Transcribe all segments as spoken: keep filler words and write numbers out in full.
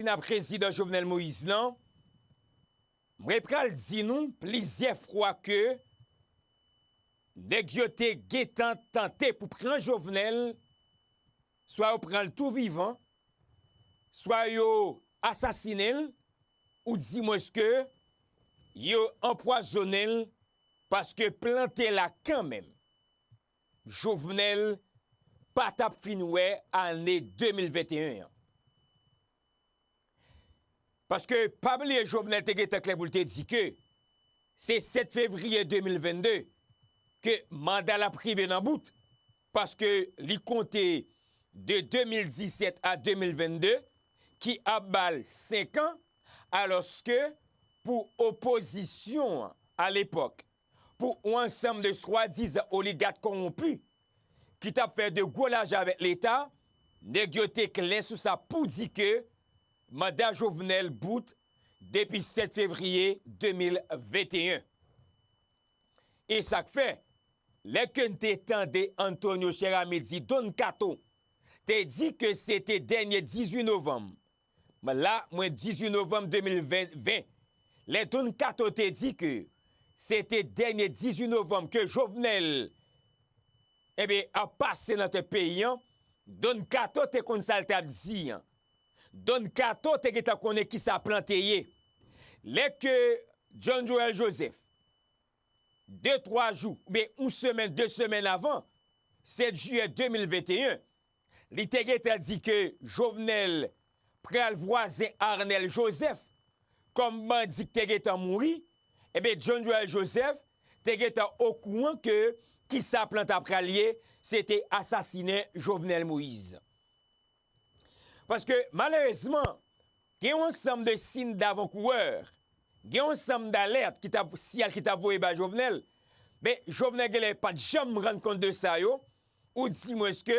asasina prezidan Jovenel Moïse lan, mwen pral di nou plizyè fwa ke nèg yo te gentan tante pou pran Jovenel, swa yo pran l tou vivan, swa yo asasinen l, ou di mwens ke yo anpwazonnen l, paske plan te la kanmenm. Jovenel pa t ap fin wè ane de mil venteyen an. Paske pa bliye Jovenel te gentan klè pou l te di ke se sèt fevriye de mil vennde ke manda l ap rive nan bout, paske li konte de de mil disèt a de mil vennde ki ap ba l senk an, alòske pou opozisyon an alepòk, pou yon ansanm de swadizan oligak kowonpi ki t ap fè de gwo lajan avèk Leta, nèg yo te klè sou sa pou di ke manda Jovenel bout depi sèt fevriye de mil venteyen. E sa k fè, lè ke n te tande Antonio Cheramy di Don Kato te di ke se te dènye dizuit novanm, la, mwen, dizuit novanm de mil ven, lè Don Kato te di ke se te dènye dizuit novanm ke Jovenel, ebyen, ap pase nan tèt peyi an, Don Kato te konn sa l t ap di an. Don Kato te gentan konnen kisa plan te ye. Lè ke John Joël Joseph, de, twa jou, oubyen yon semèn, de semèn avan, sèt jiyè de mil venteyen, li te gentan di ke Jovenel pral vwazen Arnel Joseph kòm bandi ki te gentan mouri, ebyen, John Joël Joseph te gentan okouran ke kisa plan ta pral ye, se te asasinen Jovenel Moïse. Paske, malerezman, gen yon ansanm de siy davankourè, gen yon ansanm dalèt ki t ap, siyal ki t ap voye bay Jovenel, men Jovenel genlè pa t janm rann kont de sa yo, ou di mwens ke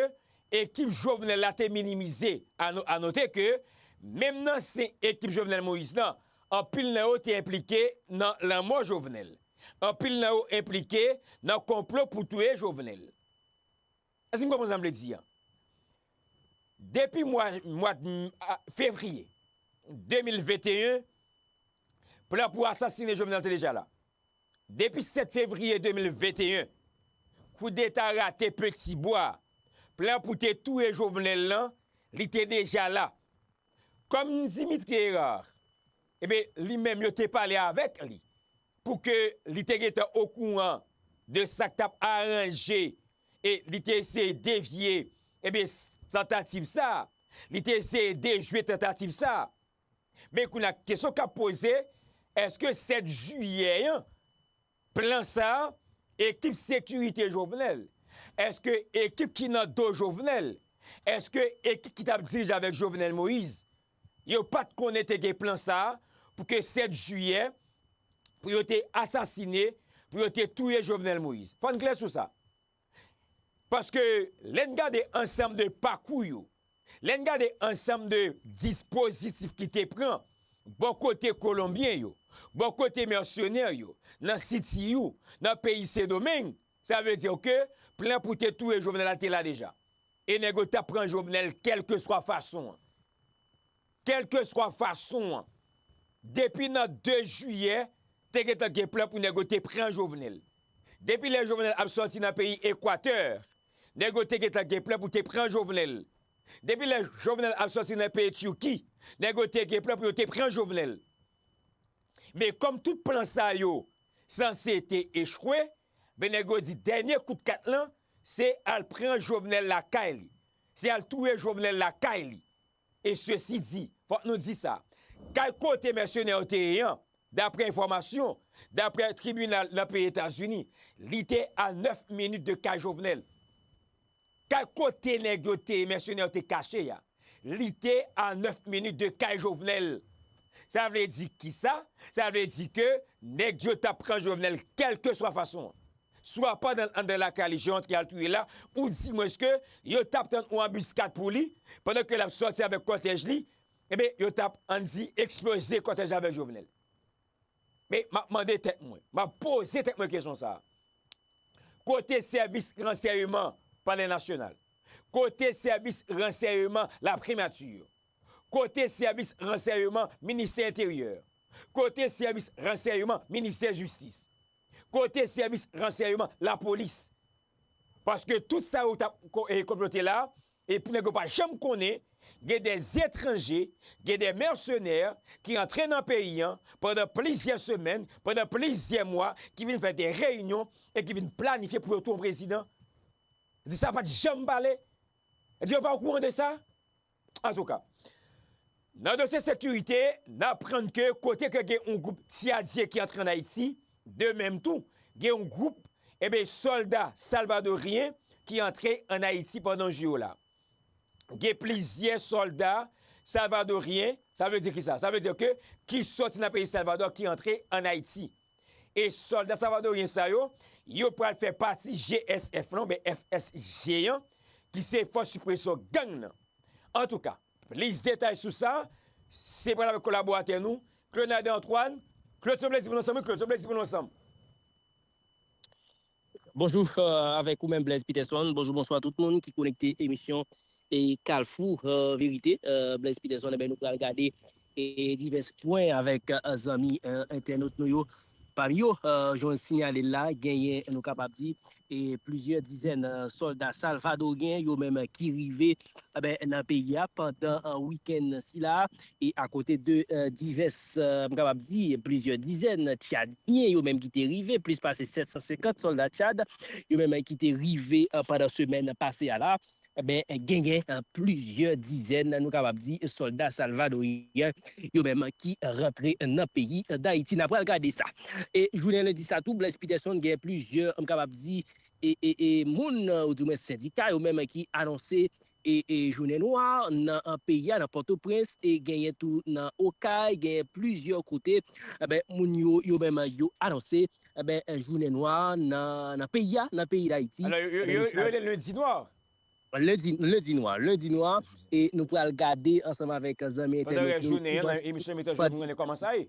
ekip Jovenel la te minimize. A no-, a note ke menm nan sen ekip Jovenel Moïse lan, anpil nan yo te enplike nan lanmò Jovenel. Anpil nan yo enplike nan konplo pou touye Jovenel. Èske n konprann sa m vle di a? Depi mwa, mwa d-, a, fevriye de mil venteyen, plan pou asasinen Jovenel te deja la. Depi sèt fevriye de mil venteyen, koudeta rate Peti Bwa, plan pou te touye Jovenel lan, li te deja la. Kòm Dimitri Hérard, ebyen, li menm yo te pale avèk li pou ke li te gentan okouran de sa k t ap aranje e li te eseye devye, ebyen, tantativ sa a. Li te eseye dejwe tantativ sa a. Men kounye a, kesyon k ap poze, èske sèt jiyè an, plan sa a, ekip sekirite Jovenel, èske ekip ki nan do Jovenel, èske ekip ki t ap dirije avèk Jovenel Moïse, yo pa t konnen te gen plan sa a pou ke sèt jiyè, pou yo te asasine, pou yo te touye Jovenel Moïse? Fò n klè sou sa. Paske lè n gade ansanm de pakou yo, lè n gade ansanm de dispozitif ki te pran bò kote kolonbyen yo, bò kote mèsenè yo, nan Sitiyu, nan peyi Sendomeng, sa vle di ke plan pou te touye Jovenel la te la deja. E nèg yo t ap pran Jovenel kèlkeswa fason an. Kèlkeswa fason an. Depi nan de jiyè, te gentan gen plan pou nèg yo te pran Jovenel. Depi lè Jovenel ap sòti nan peyi Ekwatè, nèg yo te gentan gen plan pou te pran Jovenel. Depi lè Jovenel ap sòti nan peyi Tiki, nèg yo te gen plan pou yo te pran Jovenel. Men kòm tout plan sa yo sanse te echwe, men nèg yo di dènye kout kat lan, se al pran Jovenel lakay li. Se al touye Jovenel lakay li. E sesi di, fòk nou di sa, kay kote mèsenè yo te ye an, daprè enfòmasyon, daprè tribinal nan peyi Etazini, li te a nèf minit de kay Jovenel. Kay kote nèg yo te, mèsenè yo te kache a, li te a nèf minit de kay Jovenel. Sa vle di kisa? Sa vle di ke nèg yo t ap pran Jovenel kèlkeswa fason an. Swa pandan l anndan lakay li, jan yo antre al touye l la, ou di mwens ke yo t ap tann yon anbiskad pou li, pandan ke l ap sòti avèk kòtèj li, ebyen, yo t ap, ann di, eksploze kòtèj avèk Jovenel. Men, m ap mande tèt mwen, m ap poze tèt mwen kesyon sa a. Kote sèvis ransèyman Palè Nasyonal? Kote sèvis ransèyman Laprimati yo? Kote sèvis ransèyman Ministè Enteryè? Kote sèvis ransèyman Ministè Jistis? Kote sèvis ransèyman Lapolis? Paske tout sa yo t ap ko- e konplote la, e pou nèg yo pa janm konnen, gen de etranje, gen de mèsenè ki antre nan peyi an pandan plizyè semèn, pandan plizyè mwa, ki vin fè de reyinyon e ki vin planifye pou yo touye yon prezidan. Di sa pa t janm pale? Di yo pa okouran de sa? Antouka, nan dosye sekirite, n aprann ke kote ke gen yon gwoup tchadyen ki antre ann Ayiti, de menm tou, gen yon gwoup, ebe, sòlda salvadoryen ki antre ann Ayiti pandan jou yo la. Gen plizyè sòlda salvadoryen, sa vle di ki sa? Sa vle di ke ki sòti nan peyi Salvadò ki antre ann Ayiti. E sòlda salvadoryen sa yo, yo pral fè pati G S F lan, oubyen F S G an, ki se Fòs Sipresyon Gang nan. Antouka, plis detay sou sa, se pral avèk kolaboratè nou, Claude Nader Antoine. Claude, se yon plezi pou nou ansanm, wi, Claude, se yon plezi pou nou ansanm. Bonjou, euh, avèk ou menm Blaise Peterson. Bonjou, bonswa tout moun ki konekte emisyon e Kalfou euh, Verite. Euh, Blaise Peterson, ebyen, nou pral gade e divès pwen avèk euh, zanmi euh, entènot nou yo. Pami yo, euh, jan w sinyale l la, genyen, nou kapab di, e plizyè dizèn euh, sòlda salvadoryen yo menm ki rive eh ben, nan peyi a pandan euh, wikenn sila. E akote de euh, divès, euh, m kapab di, plizyè dizèn Tchadyen yo menm ki te rive, plis pase sèt san senkant sòlda Tchad, yo menm ki te rive euh, pandan semèn pase a la. Ebyen, genyen euh, plizyè dizèn, nou kapab di, sòlda salvadoryen yo menm ki rantre nan peyi Dayiti. N a pral gade sa. E jounen lendi sa tou, Blaise Peterson gen plizyè, m kapab di, e, e, e moun, ou di mwen sendika yo menm ki anonse e, e jounen nwa nan an peyi a, nan Pòtoprens, e genyen tou nan Okay, genyen plizyè kote, enben, moun yo, yo menm yo anonse, enben, jounen nwa nan, nan peyi a, nan peyi Dayiti. Alò, yo, yo, yo, yo rele lendi nwa. Lendi, lendi nwa, lendi nwa, e nou pral gade ansanm avèk zanmi entènot nou. Pandan rès jounen an, nan emisyon mitan jounen, nou konnen kòman sa ye.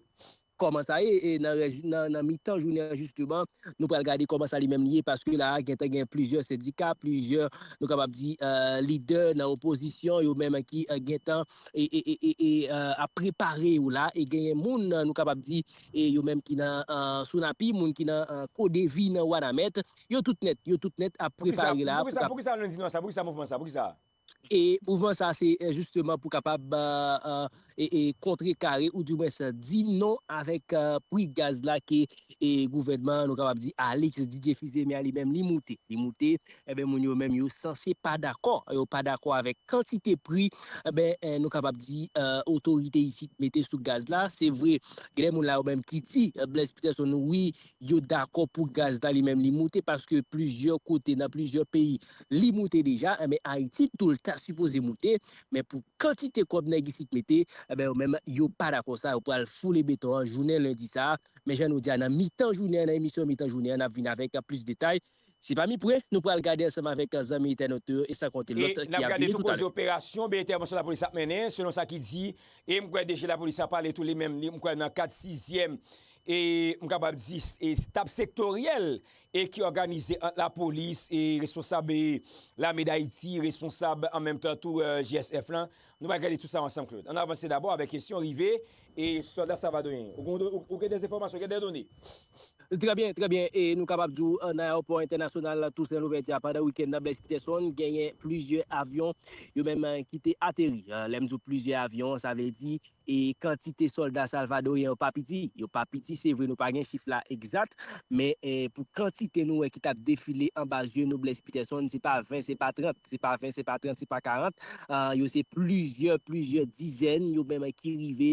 Kòman sa ye, e nan, nan, nan mitan jounen an, jisteman, nou pral gade kòman sa li menm li ye, paske la a, gentan gen plizyè sendika, plizyè, nou kapab di, euh, lidè nan opozisyon, yo menm ki euh, gentan e, e, e, e, e, euh, ap prepare yo la, e genyen moun, nou kapab di, e yo menm ki nan euh, Sonapi, moun ki nan euh, Kodevi nan Wanament, yo tout nèt, yo tout nèt ap prepare la. Poukisa, poukisa, poukisa lendi nwa sa, poukisa mouvman sa, poukisa? E mouvman sa se jisteman pou kapab e, e, kontrekare oudimwens di non avèk pri gaz la ke e, gouvènman, nou kapab di, Alix Didier Fils-Aimé a li menm li moute. Li moute, enben, moun yo menm yo sanse pa dakò. Yo pa dakò avèk kantite pri, enben, nou kapab di, otorite isit mete sou gaz la. Se vre, gen de moun la yo menm ki di, Blaise Peterson, wi, yo dakò pou gaz la li menm li moute paske plizyè kote, nan plizyè peyi, li moute deja, enben Ayiti tou l ta sipoze moute, men pou kantite kòb nèg isit mete, enben yo menm yo pa dakò sa, yo pral foule beton an jounen lendi sa a. Men jan nou di a, nan mitan jounen an, nan emisyon mitan jounen an, n ap vin avèk plis detay. Se pa mipre, nou pral gade ansanm avèk zanmi entènot yo e san konte lòt ki ap vini toutalè. E n ap gade tou koze operasyon oubyen entèvansyon lapolis ap mennen, selon sa ki di, e m kwè D G lapolis la pale tou li menm, li, m kwè nan kad sizyèm e m kapab di, e tab sektoryèl e ki òganize ant lapolis e responsab e lame Dayiti, responsab an menm tan tou G S F lan. Nou pral gade tout sa ansanm, Claude. Ann avanse dabò avèk kesyon rive e sòlda salvadoryen. Ou gen, ou, ou gen de enfòmasyon, gen de done? Trè byen, trè byen. E nou kapab di w, nan ayewopò entènasyonal Toussaint Louverture a, pandan wikenn nan, Blaise Peterson, genyen plizyè avyon yo menm ki te ateri. Lè m di w plizyè avyon, sa vle di e kantite sòlda salvadoryen yo pa piti. Yo pa piti, se vre, nou pa gen chif la egzat, men e, pou kantite nou wè ki t ap defile anba zye nou, Blaise Peterson, se pa ven, se pa trant, se pa ven, se pa trant, se pa karant, a, yo se plizyè, plizyè dizèn yo menm ki rive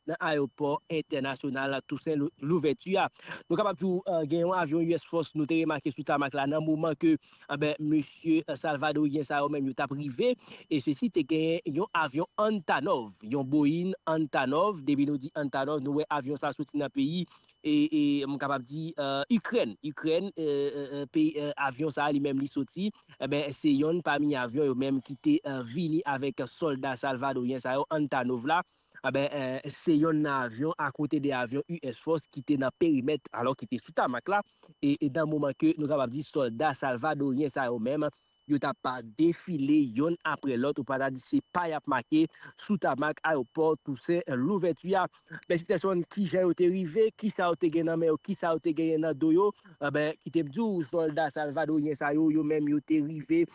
nan ayewopò entènasyonal Toussaint Lou- Louverture a. Nou kapab di w, a, gen yon avyon U S Force nou te remake sou tamak la nan moman ke, enben, mesye, a, salvadoryen sa yo menm yo t ap rive, e sesi te gen yon avyon Antonov, yon Boeing Antonov. Depi nou di Antonov, nou wè avyon sa soti nan peyi, e, e m kapab di, e, Ikrèn. Ikrèn, e, e, e, peyi, e, avyon sa li menm li soti, enben, se yonn pami avyon yo menm ki te, e, vini avèk sòlda salvadoryen sa yo, Antonov la. Enben, e, se yonn nan avyon akote de avyon U S Force ki te nan perimèt, alò ki te sou tamak la, e, e nan moman ke nou kapab di sòlda salvadoryen sa yo menm, yo t ap defile yonn apre lòt, ou pa ta di se pa y ap make sou tamak ayewopò Tousen Louvèti a. Blaise Peterson, kijan yo te rive, kisa yo te gen nan men yo, kisa yo te genyen nan do yo, enben, kite m di w, sòlda salvadoryen sa yo, yo menm yo te rive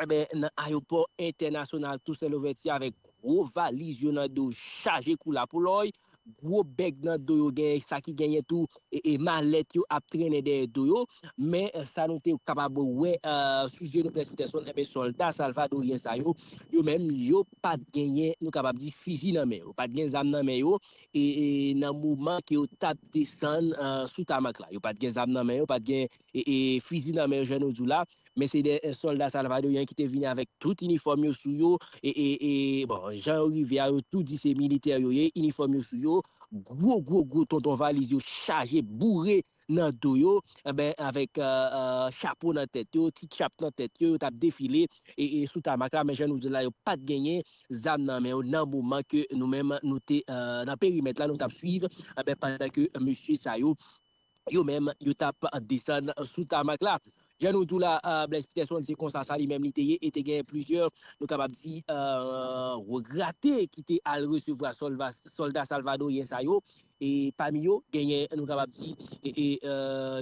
enben, nan ayewopò entènasyonal Tousen Louvèti avèk gwo valiz yo nan do chaje koulapolòy, gwo bèg nan do yo, gen sa ki genyen tou e, e malèt yo ap trennen dèyè do yo. Men sa nou te kapab wè sou je nou Blaise Peterson, enben sòlda salvadoryen sa yo, yo menm yo pa t genyen, nou kapab di, fizi nan men yo, pa t gen zam nan men yo e, e nan moman ke yo t ap desann sou tamak la. Yo pa t gen zam nan men yo, pa t gen e, e fizi nan men yo, jan nou di w la. Men se de sòlda salvadoryen ki te vini avèk tout inifòm yo sou yo. E, e, e bon, jan yo rive a, yo tou di se militè yo ye, inifòm yo sou yo, gwo, gwo, gwo tonton valiz yo chaje, boure nan do yo, enben, avèk euh, euh, chapo nan tèt yo, ti chap nan tèt yo, yo t ap defile e, e sou tamak la, men jan nou di la, yo pa t genyen zam nan men yo nan moman ke nou menm nou te euh, nan perimèt la, nou t ap swiv, enben, pandan ke mesye sa yo yo menm, yo t ap desann sou tamak la. Jan nou di w la, Blaise Peterson, se konsa sa li menm li te ye, e te gen plizyè, nou kapab di, wograte ki te al resevwa sòlda salvadoryen sa yo, e pami yo, genyen, nou kapab di, e, e,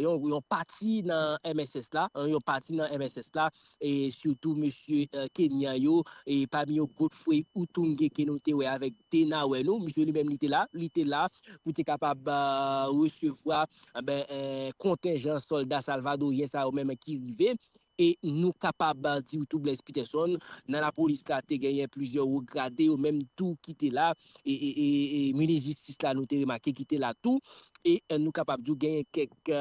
yon, yon pati nan M S S la, yon pati nan M S S la, e sitou mesye Kenyan yo, e pami yo Godfrey Utunge ke nou te wè avèk te n a wè nou, misye li menm li te la, li te la pou te kapab resevwa enben, kontenjan sòlda salvadoryen sa yo menm ki rive. E nou kapab di w tou Blaise Peterson, nan lapolis la te genyen plizyè wo grade yo menm tou ki te la, e, e, e, e minis jistis la nou te remake ki te la tou, e nou kapab di w genyen kèk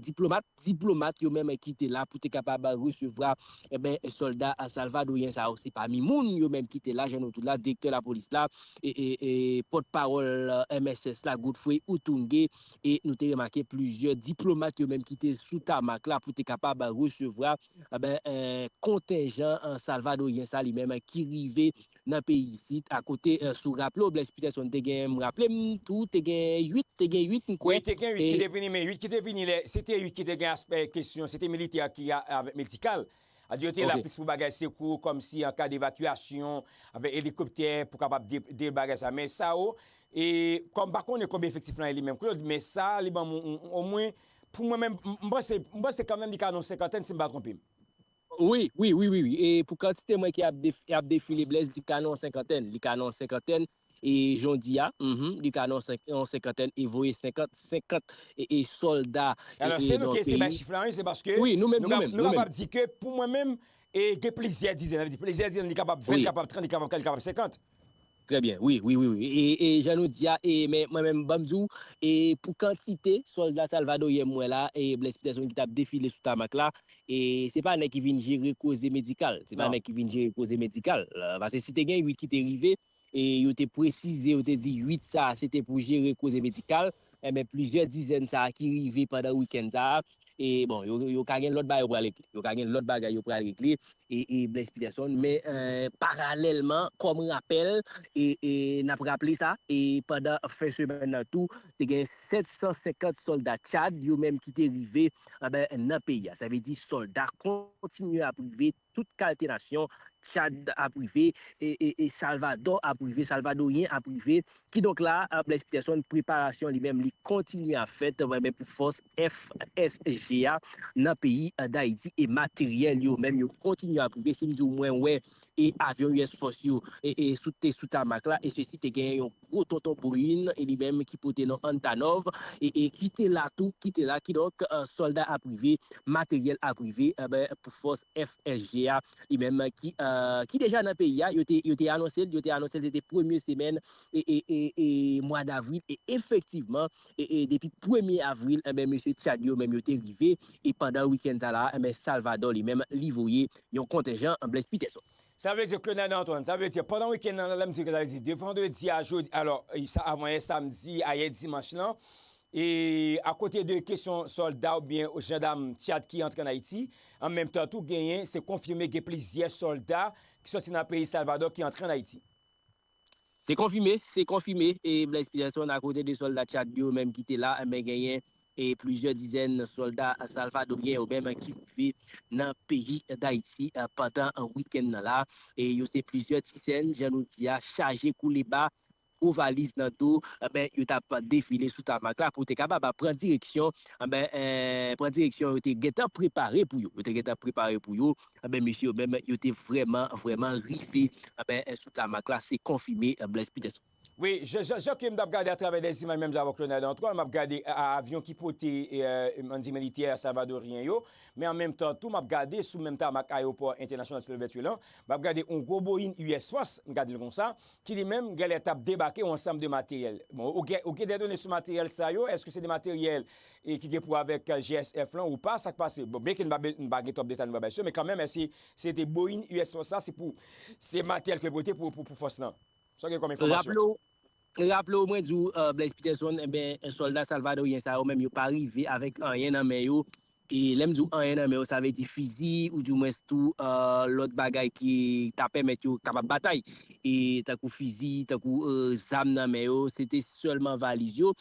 diplomat diplomat yo menm ki te la pou te kapab resevwa enben sòlda salvadoryen sa yo. Se pami moun yo menm ki te la, jan nou di w la, direktè lapolis la, e, e, e pòtpawòl M S S la, Godfrey Utunge, e nou te remake plizyè diplomat yo menm ki te sou tamak la pou te kapab resevwa enben, kontenjan salvadoryen sa li menm ki rive nan peyi isit. Akote, sou raple w, Blaise Peterson te gen, m raple m tou, te gen uit, te gen uit, m kwè. Wi, te gen uit ki te vini, men uit ki te vini, se te uit ki te gen aspè kesyon, se te militè ki avèk medikal. Yo te la plis pou bagay sekou, kòmsi an ka devakyasyon, avèk elikoptè pou kapab de, de bagay sa. Men sa yo, e kòm m pa konnen konbyen efektif lan li menm, Claude, men sa, li ban m omwen, pou mwen menm, m panse, m panse kanmenm li ka nan yon senkantèn, si m pa twonpe m. Wi, wi, wi, wi, wi. E pou kantite mwen ki ap, def, ap defile Blaise, li ka nan yon senkantèn. Li ka nan yon senkantèn. E jan w di a, mhm, li ka nan yon senk, yon senkantèn e voye senkant, senkant e, e sòlda e, Alò, e se nou nan ki eseye bay peyi. Chif la, wi, se paske wi, nou menm, nou nou ka, menm, nou nou kapab menm. Di ke pou mwen menm, e gen plizyè dizèn, sa vle di plizyè dizèn, li kapab ven, wi. Li kapab trant, li kapab, li kapab senkant. Trè byen, wi, wi, wi, wi. E, e jan nou di a, e, men mwen menm, ban m di w, e pou kantite sòlda salvadoryen mwen la, e Blaise Peterson ki t ap defile sou tamak la, e se pa nèg ki vin jere koze medikal. Se pa nè ki vin jere koze medikal. Paske si te gen uit ki te rive, e yo te presize, yo te di uit sa, se te pou jere koze medikal, enben, plizyè dizèn sa ki rive pandan wikenn sa, e bon, yo, yo ka gen lòt bagay yo pral regle. Yo ka gen lòt bagay yo pral regle, e, e Blaise Peterson. Men, e, paralèlman, kòm rapèl, e, e n ap raple sa, e pandan fen semèn nan tou, te gen sèt san senkant sòlda Tchad, yo menm ki te rive, enben, nan peyi a. Sa vle di sòlda kontinye ap rive, tout kalte nasyon, Tchad ap rive, e, e, e Salvadò ap rive, salvadoryen ap rive. Kidonk la, Blaise Peterson, preparasyon li menm, li kontinye ap fèt, enben, pou fòs F S G a nan peyi Dayiti e materyèl yo menm, yo kontinye ap rive. Si m di w mwen wè e avyon U S Force yo e, e sou, te sou tamak la, e sesi te genyen yon gwo tonton Boeing, e li menm ki pote non Antonov, e, e ki te la tou, ki te la, kidonk, e, sòlda ap rive, materyèl ap rive, enben, pou fòs F S G a, li menm ki, e, ki deja nan peyi a, yo te, yo te anonse l, yo te anonse l, se te premye semèn, e, e, e, e mwa davril, e efektivman, e, e depi premye avril, enben, mesye Tchad yo menm yo te rive, e pandan wikenn sa la, enben, Salvadò li menm, li voye yon kontenjan Blaise Peterson. Sa vle di, Claude Nadan Antoine, sa vle di, pandan wikenn nan, lè m di ke sa vle di, de vandredi a jodi, alò, e sa, avan yè samdi a yè dimanch lan, e akote de kesyon sòlda oubyen jandam Tchad ki antre ann Ayiti, an menm tan tou genyen, se konfime gen plizyè sòlda ki sòti nan peyi Salvadò ki antre ann Ayiti. Se konfime, se konfime, e Blaise Peterson akote de sòlda Tchad yo menm ki te la, enben genyen e plizyè dizèn sòlda salvadoryen yo menm ki rive nan peyi Dayiti pandan wikenn nan la. E yo se plizyè dizèn, jan nou di a, chaje kouleba, gwo valiz nan do, enben, yo t ap defile sou tamak la pou te kapab pran direksyon, enben, eh, pran direksyon yo te gentan prepare pou yo. Yo te gentan prepare pou yo. Enben, mesye yo menm, yo te vrèman, vrèman rive, enben, sou tamak la, se konfime, eh, Blaise Peterson. Wi, jan, jan, jan ke m t ap gade atravè dèzimaj menm jan avèk Ronald Antoine, m ap gade a, a, avyon ki pote, eh, ann di militè salvadoryen yo, men an menm tan tou, m ap gade sou menm tamak ayewopò entènasyonal Philippe Berthelot, m ap gade yon gwo Boeing U S Force, m gade l konsa, ki li menm genlè t ap debake yon ansanm de materyèl. Bon, ou gen, ou gen de done sou materyèl sa yo, èske se de materyèl e ki gen pou avèk G S F lan ou pa, sa k pase? Bon, byenke n pa, n pa gen twòp detay nan bagay yo, men kanmenm, èske se te Boeing U S Force sa, se pou, se materyèl ke l pote pou, pou, pou fòs lan? Sa w gen kòm enfòmasyon? Raple w, raple w, mwen di w, eh, Blaise Peterson, enben, sòlda salvadoryen sa yo menm, yo pa rive avèk anyen nan men yo. E lè m di w anyen nan men yo, sa vle di fizi, ou dimwens tou, eh, lòt bagay ki ta pèmèt yo kapab batay. E tankou fizi, tankou, eh, zam nan men yo, se te sèlman valiz yo.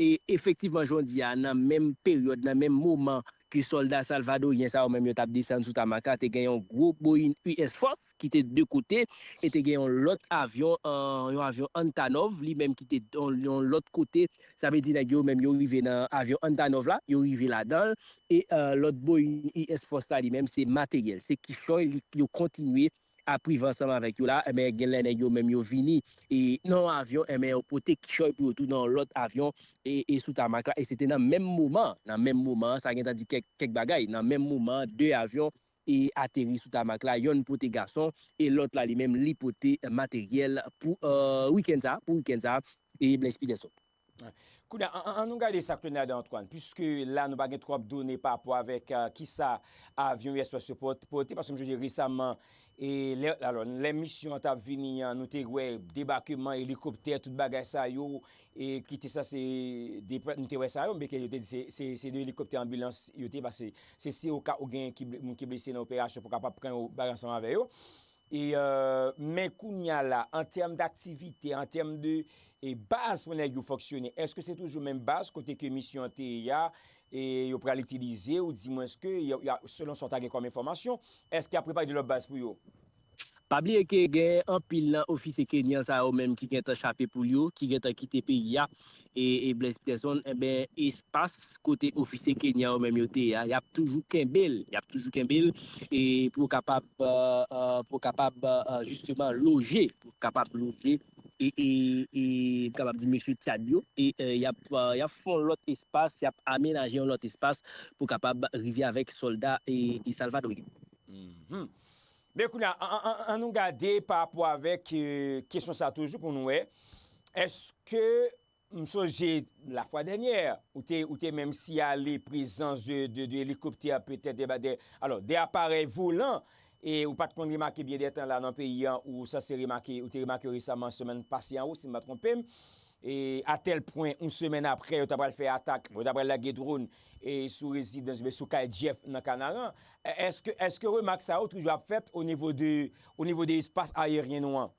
E efektivman, jodi a, nan menm peryòd, nan menm moman ke sòlda salvadoryen sa yo menm yo t ap desann sou tamak la, te gen yon gwo Boeing U S Force ki te de kote, e te gen yon lòt avyon, eh, yon avyon Antonov, li menm ki te yon, yon lòt kote. Sa vle di nèg yo menm yo rive nan avyon Antonov la, yo rive ladan l, e, eh, lòt Boeing U S Force la li menm se materyèl, se kichòy li, yo kontinye ap rive ansanm avèk yo la, enben, gen lè nèg yo menm yo vini, e, nan yon avyon, enben, yo pote kichòy pou yo tou nan yon lòt avyon, e, e sou tamak la, e se te nan menm moman, nan menm moman, sa gentan di kèk, kèk bagay, nan menm moman, de avyon, e ateri sou tamak la, yonn pote gason, e lòt la li menm, li pote materyèl pou, eh, wikenn sa, pou wikenn sa, e Blaise Peterson. Kounye a, an, an, an nou gade sa k tounen ladan Antoine, piske la nou pa gen twòp done pa rapò avèk, eh, kisa avyon U S Force yo pòt-, pote, paske m sonje resaman, e lè, alò, lè misyon an t ap vini an, nou te wè debakeman, elikoptè, tout bagay sa yo, e ki te sanse depre-, nou te wè sa yo, men ke yo te di se, se, se de elikoptè anbilans yo te, paske se, se o ka ou gen ki ble-, moun ki blese nan operasyon pou kapab pran yo, bagay ansanm avè yo. E, eh, men kounye a la, an tèm daktivite, an tèm de, e baz pou nèg yo fonksyone, èske se toujou menm baz kote ke misyon an te ye a, e yo pral itilize, ou dimwens ke, y a, y a, selon sa w ta gen kòm enfòmasyon, èske y ap prepare de lòt baz pou yo? Pa bliye ke gen anpil nan ofisye kenyan sa yo menm ki gentan chape poul yo, ki gentan kite peyi a, e, e Blaise Peterson, enben, espas kote ofisye kenyan yo menm yo te ye a, y ap toujou kenbe l, y ap toujou kenbe l, e pou kapab, eh, eh, pou kapab, eh, jisteman loje, pou kapab loje, e, e, e pou kapab di mesye Tchad yo, e, eh, y ap, eh, y ap fè yon lòt espas, y ap amenaje yon lòt espas pou kapab rive avèk sòlda e, e salvadoryen. Mhm. Men kounye a, an, an, an, an nou gade pa rapò avèk, eh, kesyon sa toujou pou nou wè. Èske, m sonje lafwa dènyè, ou te, ou te menm siyale prezans de, de, de elikoptè, petèt de, de, alò, de aparèy volan, e ou pa t konn remake byen dè tan la nan peyi an, ou sanse remake, ou te remake resaman semèn pase an, ou si m pa twonpe m, e a tèl pwen, yon semèn apre, yo ta pral fè atak, yo ta pral lage dwòn, e sou rezidans, oubyen sou kay Jeff nan Kanaran. È-, èske, èske remak sa yo toujou ap fèt o nivo de, o nivo de espas ayeryen nou an?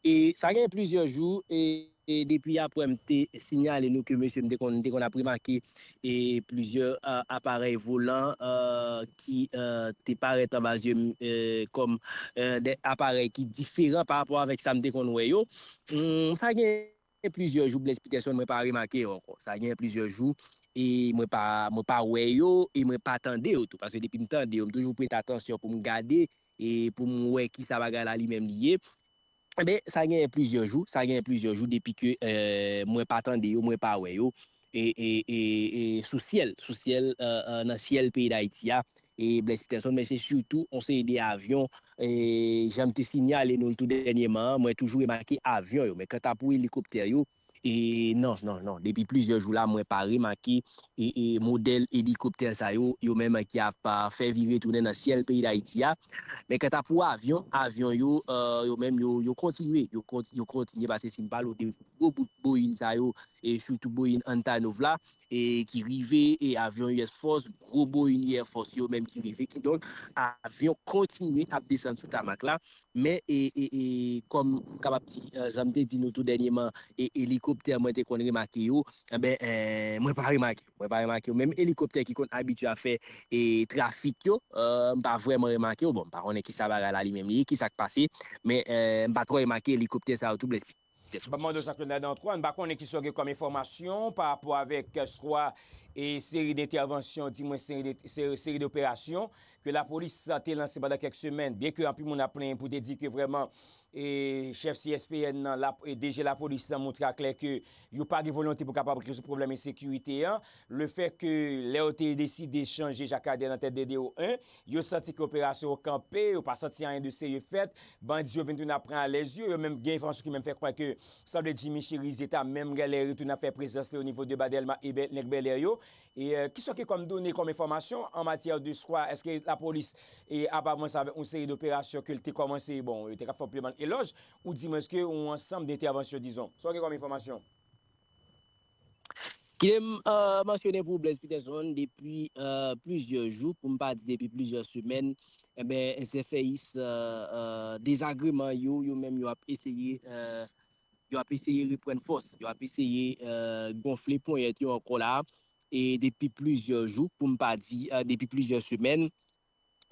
E sa gen plizyè jou, e, e depi apre m te siyale nou ke mesye m te konn, m te konn ap remake, e plizyè, eh, aparèy volan, eh, ki, eh, te parèt anba zye m, eh, kòm, eh, de aparèy ki diferan pa rapò avèk sa m te konn wè yo. Hmm, sa gen plizyè jou, Blaise Peterson, mwen pa remake yo ankò. Sa gen plizyè jou, e mwen pa, mwen pa wè yo, e mwen pa tande yo tou. Paske depi m tande yo, m toujou prete atansyon pou m gade, e pou m wè kisa bagay la li menm li ye. Enben, sa gen plizyè jou, sa gen plizyè jou depi ke, eh, mwen pa tande yo, mwen pa wè yo, e, e, e, e sou syèl, sou syèl, eh, eh, nan syèl peyi Dayiti a, e Blaise Peterson, men se sitou yon seri de avyon, e jan m te siyale nou l tou dènyèman an, mwen toujou remake avyon yo, men kanta pou elikoptè yo, e non, non, non, depi plizyè jou la, mwen pa remake e, e modèl elikoptè sa yo, yo menm ki ap, ah, fè vire tounen nan syèl peyi Dayiti a. Men kanta pou avyon, avyon yo, eh, yo menm yo, yo kontinye, yo kont-, yo kontinye, paske si n pale w de gwo bout Boeing sa yo, e sitou Boeing Antonov la, e ki rive, e avyon U S Force, gwo Boeing Air Force yo menm ki rive. Kidonk, avyon kontinye ap desann sou tamak la, men, e, e, e kòm m kapab di, eh, jan m te di nou tou dènyèman, e, elikoptè elikoptè mwen te konn remake yo, enben, eh, mwen pa remake yo. Mwen pa remake yo. Menm elikoptè ki konn abitye ap fè e trafik yo, eh, m pa vrèman remake yo. Bon, m pa konnen ki sa bagay la li menm li ye, ki sa k pase, men eh, m pa twò remake elikoptè sa yo tou, Blaise Peterson. Ban m mande w sa, Claude Nadan Antoine, m pa konnen ki sa w gen kòm enfòmasyon pa rapò avèk eh, swa e seri dentèvansyon, di mwen seri de, se- seri doperasyon ke lapolis te lanse pandan kèk semèn, byen ke anpil moun ap plenyen pou te di ke vrèman e chèf C S P N nan, la, e D G lapolis lan montre aklè ke yo pa gen volonte pou kapab rezoud pwoblèm ensekirite an. Lefètke lè yo te deside chanje Jakadè nan tèt de D O en, yo santi ke operasyon yo kanpe, yo pa santi anyen de serye fèt. Bandi yo vin tounen ap pran alèz yo, yo menm gen enfòmasyon ki menm fè kwè ke sanble Jimmy Chérizier ta menm genlè retounen ap fè prezans li onivo de Ba Dèlma e Bè- nèg Bèlè yo. E eh, ki sa w gen kòm done, kòm enfòmasyon an matyè de swa, èske lapolis e ap avanse avèk yon seri doperasyon ke l te kòmanse, bon, yo te ka fè yon pil bann elòj, ou di mwen ke yon ansanm dentèvansyon, dizon. Sa w gen kòm enfòmasyon? Kite m eh, mansyone pou Blaise Peterson, depi eh, plizyè jou, pou m pa di depi plizyè semèn, enben, zèfèyis eh, eh, dezagreman yo, yo menm yo ap eseye eh, yo ap eseye reprann fòs, yo ap eseye eh, gonfle ponyèt yo ankò la, e depi plizyè jou, pou m pa di eh, depi plizyè semèn,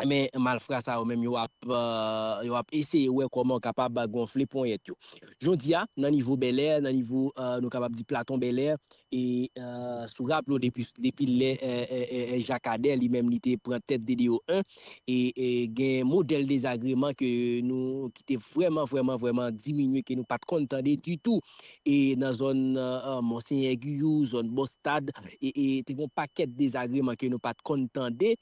men malfra sa yo menm yo ap, eh, yo ap eseye wè kòman yo kapab gonfle ponyèt yo. Jodi a, nan nivo Bèlè, nan nivo, eh, nou kapab di Platon Bèlè, e eh, si w raple w depi, depi lè eh, eh, eh, eh, Jakadè li menm li te pran tèt de D O en, e, e gen modèl dezagreman ke nou, ki te vrèman, vrèman, vrèman diminye, ke nou pa t konn tande ditou. E nan zòn eh, Monsenyè Giyou, zòn Bòstad, e, e te gen yon pakèt dezagreman ke nou pa t konn tande.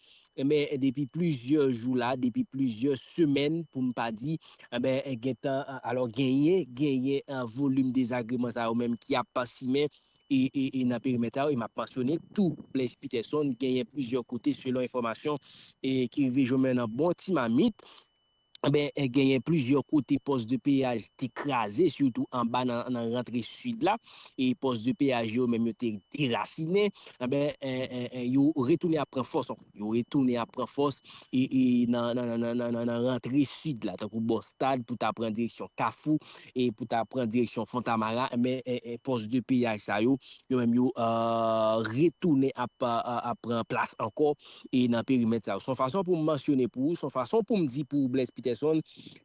Enben, depi plizyè jou la, depi plizyè semèn, pou m pa di, enben, gentan, alò, genyen, genyen eh, volim dezagreman sa yo menm ki ap simen e, e, e nan perimèt sa yo, e m ap mansyone tou Blaise Peterson, genyen plizyè kote, selon enfòmasyon e ki rive jwenn mwen nan bon ti mamit, enben, eh, genyen plizyè kote pòs de peyaj te kraze, sitou anba nan, nan rantre sid la, e pòs de peyaj yo menm yo te derasinen, enben, eh, eh, eh, yo retounen ap pran fòs ankò. Yo retounen ap pran fòs e, e nan, nan, nan, nan, nan, nan rantre sid la, tankou Bòstad, pou ta pran direksyon Kafou, e pou ta pran direksyon Fontamara, men e, e, pòs de peyaj sa yo, yo menm yo eh, retounen ap, ap, ap pran plas ankò e nan perimèt sa yo. Se yon fason pou m mansyone pou ou, se yon fason pou m di pou ou, Blaise Peterson,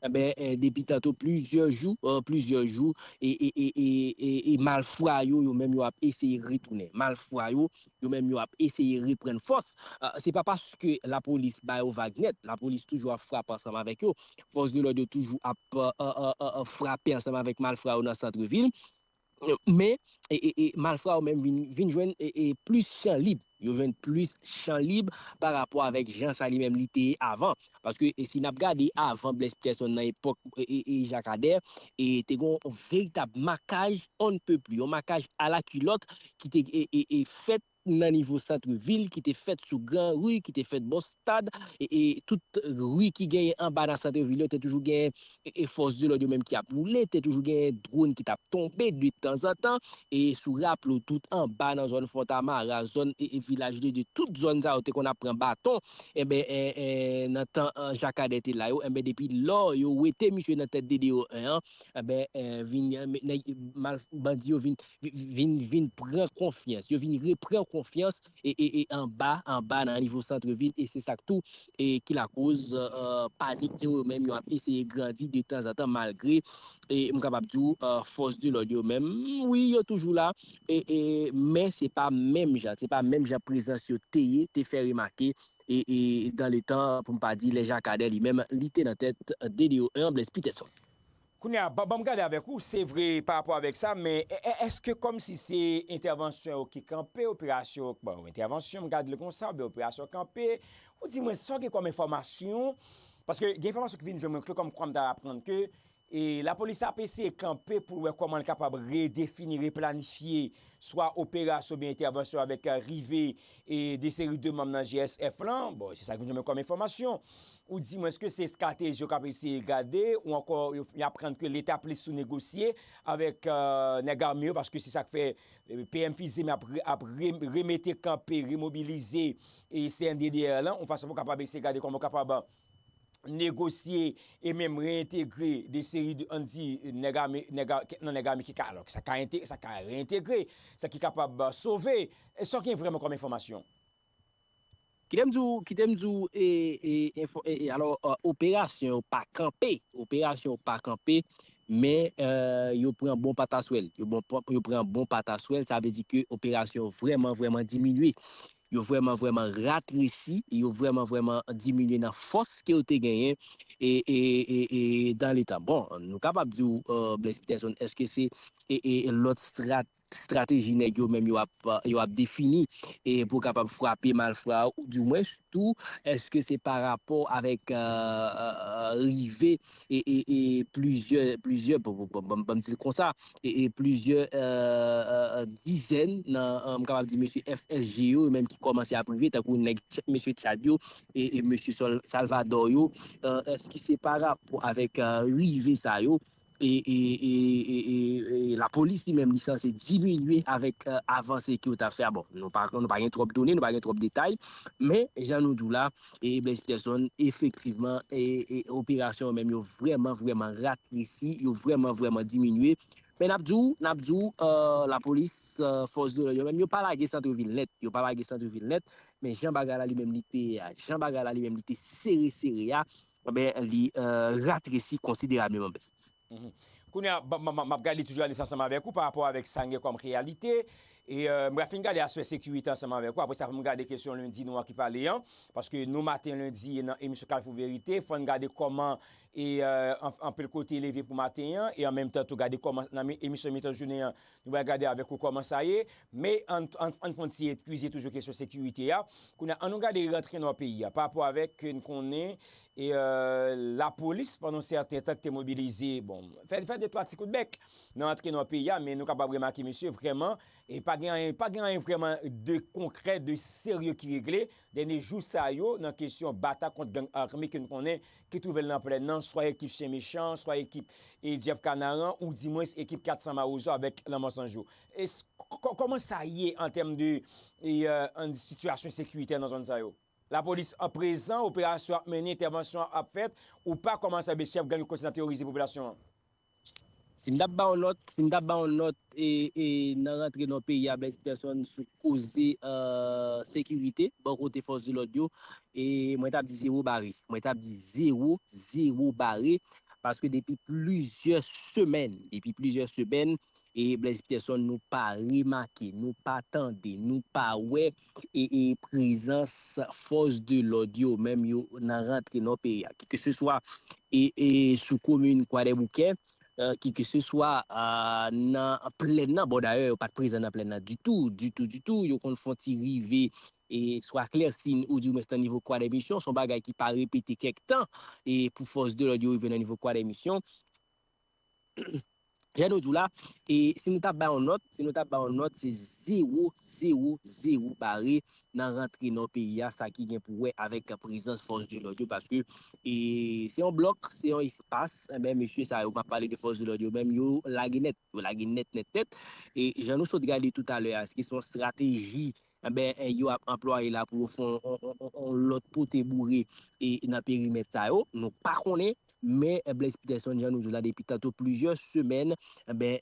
enben, eh, depi tanto plizyè jou, eh, plizyè jou, e, e, e, e, e, e malfra yo, yo menm yo ap eseye retounen. Malfra yo, yo menm yo ap eseye reprann fòs. Ah, se pa paske lapolis ba yo vag nèt, lapolis toujou ap frape ansanm avèk yo. Fòs de lòd yo toujou ap ah, ah, ah, ah, ah, frape ansanm avèk malfra yo nan sant vil. Men e, e, e, malfra yo menm vin, vin jwenn e, e, plis chan lib. Yo jwenn plis chan lib pa rapò avèk jan sa li menm li te ye avan. Paske e, si n ap gade avan Blaise Peterson nan epòk e, e, e, Jakadè, e te gen yon veritab makaj on ne peut plus, yon makaj alakilòt ki te e, e, e, fèt nan nivo sant vil, ki te fèt sou Gran Ri, ki te fèt bò stad, e, e tout ri ki genyen anba nan sant vil yo, te toujou genyen e, e fòs de lòd yo menm ki ap woule, te toujou genyen dwòn ki t ap tonbe de tanzantan, e si w raple w tout anba nan zòn Fontamara, zòn e, e Vilaj de Dye, tout zòn sa yo te konn ap pran baton, enben, e, e, nan tan e, Jakadè te la yo, enben, depi lò yo wete misye nan tèt de D O en an, enben, e, vin, e, nèg, mal, bandi yo vin, vin, vin pran konfyans, yo vin repran konfyans e, e, e anba, anba nan nivo sant vil, e se sa k tou, e ki lakoz e, panik yo menm yo ap eseye grandi de tanzantan, malgre, e m kapab di w, e, fòs de lòd yo menm, wi, yo toujou la, e, e, men se pa menm jan, se pa menm jan prezans yo te ye, te fè remake, e, e dan le tan, pou m pa di lè Jakadè li menm, li te nan tèt de D O en an, Blaise Peterson. Kounye a, ban, ban m gade avèk ou, se vre pa rapò avèk sa, men e, e, èske kòmsi se entèvansyon yo ki kanpe, operasyon, bon, entèvansyon, m gade l konsa, oubyen operasyon kanpe, ou di mwen sa w gen kòm enfòmasyon, paske gen enfòmasyon ki vin jwenn mwen ke kòmkwa m ta aprann ke e, lapolis ap eseye kanpe pou l wè kòman l kapab redefini, replanifye swa operasyon oubyen entèvansyon avèk e, rive e, de seri de manm nan G S F lan. Bon, se sa k vin jwenn mwen kòm enfòmasyon. Ou di mwen, èske se estrateji yo k ap eseye gade, ou ankò yo, y aprann ke Leta plis sou negosye avèk e, nèg ame yo, paske se sa k fè e, P M Fizi ap, re- ap re- remete kanpe, remobilize e, C N D D R lan, yon fason pou kapab eseye gade kòman yo kapab negosye e menm reyentegre de seri de, ann di, nèg ame, nèg a, nan nèg ame ki ka, alò, sa ka, sa ka reyentegre, sa ki kapab sove. E sa w gen vrèman kòm enfòmasyon? Kite m di w, kite m di w, e, e, e, alò, operasyon yo pa kanpe, operasyon yo pa kanpe, men yo pran bon pataswèl, yo, bon, yo pran bon pataswèl, sa vle di ke operasyon yo vrèman, vrèman diminye. Yo vrèman, vrèman ratresi, yo vrèman, vrèman diminye nan fòs ke yo te genyen e, e, e, e dan letan. Bon, nou kapab di w, Blaise Peterson, èske se e, e, lòt strat, estrateji nèg yo menm yo ap, yo ap defini e pou kapab frape malfra ou dimwens tou, èske se pa rapò avèk rive e, e, e plizyè, plizyè, ban m di l konsa, e, e plizyè dizèn nan, m kapab di mesye F S G yo menm ki kòmanse ap rive, tankou nèg mesye Tchad yo e, e mesye Salvador yo, èske se pa rapò avèk rive sa yo e, e, e, e, e, e lapolis li menm li sanse diminye avèk avanse ke yo t ap fè a. Bon, nou pa, nou pa gen twòp done, nou pa gen twòp detay, men jan nou di w la, e Blaise Peterson, efektivman, e, e operasyon yo menm yo vrèman, vrèman ratresi, yo vrèman, vrèman diminye. Men n ap di w, n ap di w, lapolis, fòs de lòd yo menm, yo pa lage santrevil nèt, yo pa lage santrevil nèt, men jan bagay la li menm li te ye a, jan bagay la li menm li te sere, sere a, ben, li ratresi konsiderableman, Blaise. Kounye a, m ap gade toujou analiz ansanm avèk ou pa rapò avèk sa n gen kòm reyalite. E m pral fin gade aspè sekirite ansanm avèk ou. Apre sa, pou m gade kesyon lendi nou an ki pale an. Paske nou maten lendi nan emisyon Kalfou Verite, fò n gade kòman e anpil kote leve pou maten an. E an menm tan tou gade kòman nan emisyon mitan jounen an, nou pral gade avèk ou kòman sa ye. Men ann fè yon ti etkize toujou kesyon sekirite a. Kounye a, ann nou gade rantre nan peyi a pa rapò avèk ke n konnen e lapolis pandan yon sèten tan ki te mobilize, bon, fè, fè de twa ti kout bèk nan antre nan peyi a, men nou kapab remake mesye vrèman e pa gen anyen, pa gen anyen vrèman de konkrè, de serye ki regle dènye jou sa yo nan kesyon batay kont gang ame ke n konnen ki twouve l nan plèn nan, swa ekip Chen Mechan, swa ekip e Jeff Kanaran, ou dimwens ekip kat san Mawozo avèk Lanmò San Jou. Kòman sa ye an tèm de e, sitiyasyon sekirite nan zòn sa yo? Lapolis an prezan, operasyon ap mennen, entèvansyon ap fèt, ou pa kòman sa vle chèf gang yo kontinye ap teworize popilasyon an? Si m t ap ba w nòt, si m t ap ba w nòt e, e nan rantre nan peyi a, Blaise Peterson, sou koze sekirite bò kote fòs de lòd yo, e mwen t ap di zewo bare. Mwen t ap di zewo, zewo bare. Paske depi plizyè semèn, depi plizyè semèn, e Blaise Peterson, nou pa remake, nou pa tande, nou pa wè e, e prezans fòs de lòd yo menm yo nan rantre nan peyi a. Kikeseswa e, e sou komin Kwadèboukè, kikeseswa nan plèn nan, bon, dayè yo pa t prezan nan plèn nan ditou, ditou, ditou. Yo konn fè yon ti rive e swa Klèsin ou dimwens nan nivo Kwadèmisyon, se yon bagay ki pa repete kèk tan e pou fòs de lòd yo rive nan nivo Kwadèmisyon. Jan nou di w la, e si nou t ap bay yon nòt, si nou t ap bay yon nòt, se zewo, zewo, zewo bare nan rantre nan peyi a, sa ki gen pou wè avèk prezans fòs de lòd yo, paske e se yon blòk, se yon espas, enben, mesye sa yo, m ap pale de fòs de lòd yo menm, yo lage nèt, yo lage nèt, nèt, nèt. E jan nou sot gade toutalè a, èske se yon estrateji enben, yo ap anplwaye la pou yo fè yon lòt pote boure e nan perimèt sa yo, nou pa konnen, men Blaise Peterson, jan nou di w la depi tanto plizyè semèn, enben,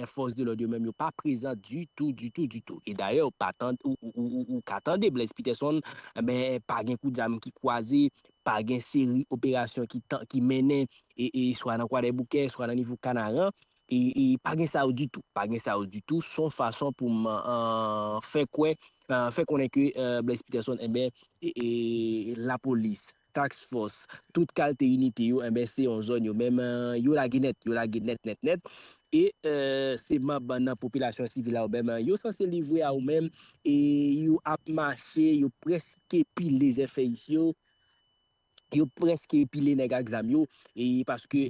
fòs de lòd yo menm yo pa prezan ditou, ditou, ditou. E dayè, ou pa tande, ou, ou, ou, ou ka tande Blaise Peterson, enben, pa gen kout zam ki kwaze, pa gen seri operasyon ki, ki mennen, e, e swa nan Kwadèboukè, swa nan nivo Kanaran, e, e pa gen sa yo ditou, pa gen sa yo ditou, se yon fason pou m fè kwè, fè konnen ke Blaise Peterson, enben, e, e, lapolis, task force, tout kalte inite yo, enben, se yon zòn yo menm, yo lage nèt, yo lage nèt, nèt, nèt. E se manm nan popilasyon sivil la yo menm, yo sanse livre a yo menm, e yo ap mache, yo prèske pile zèfèyis yo, yo prèske pile nèg ak zam yo, e paske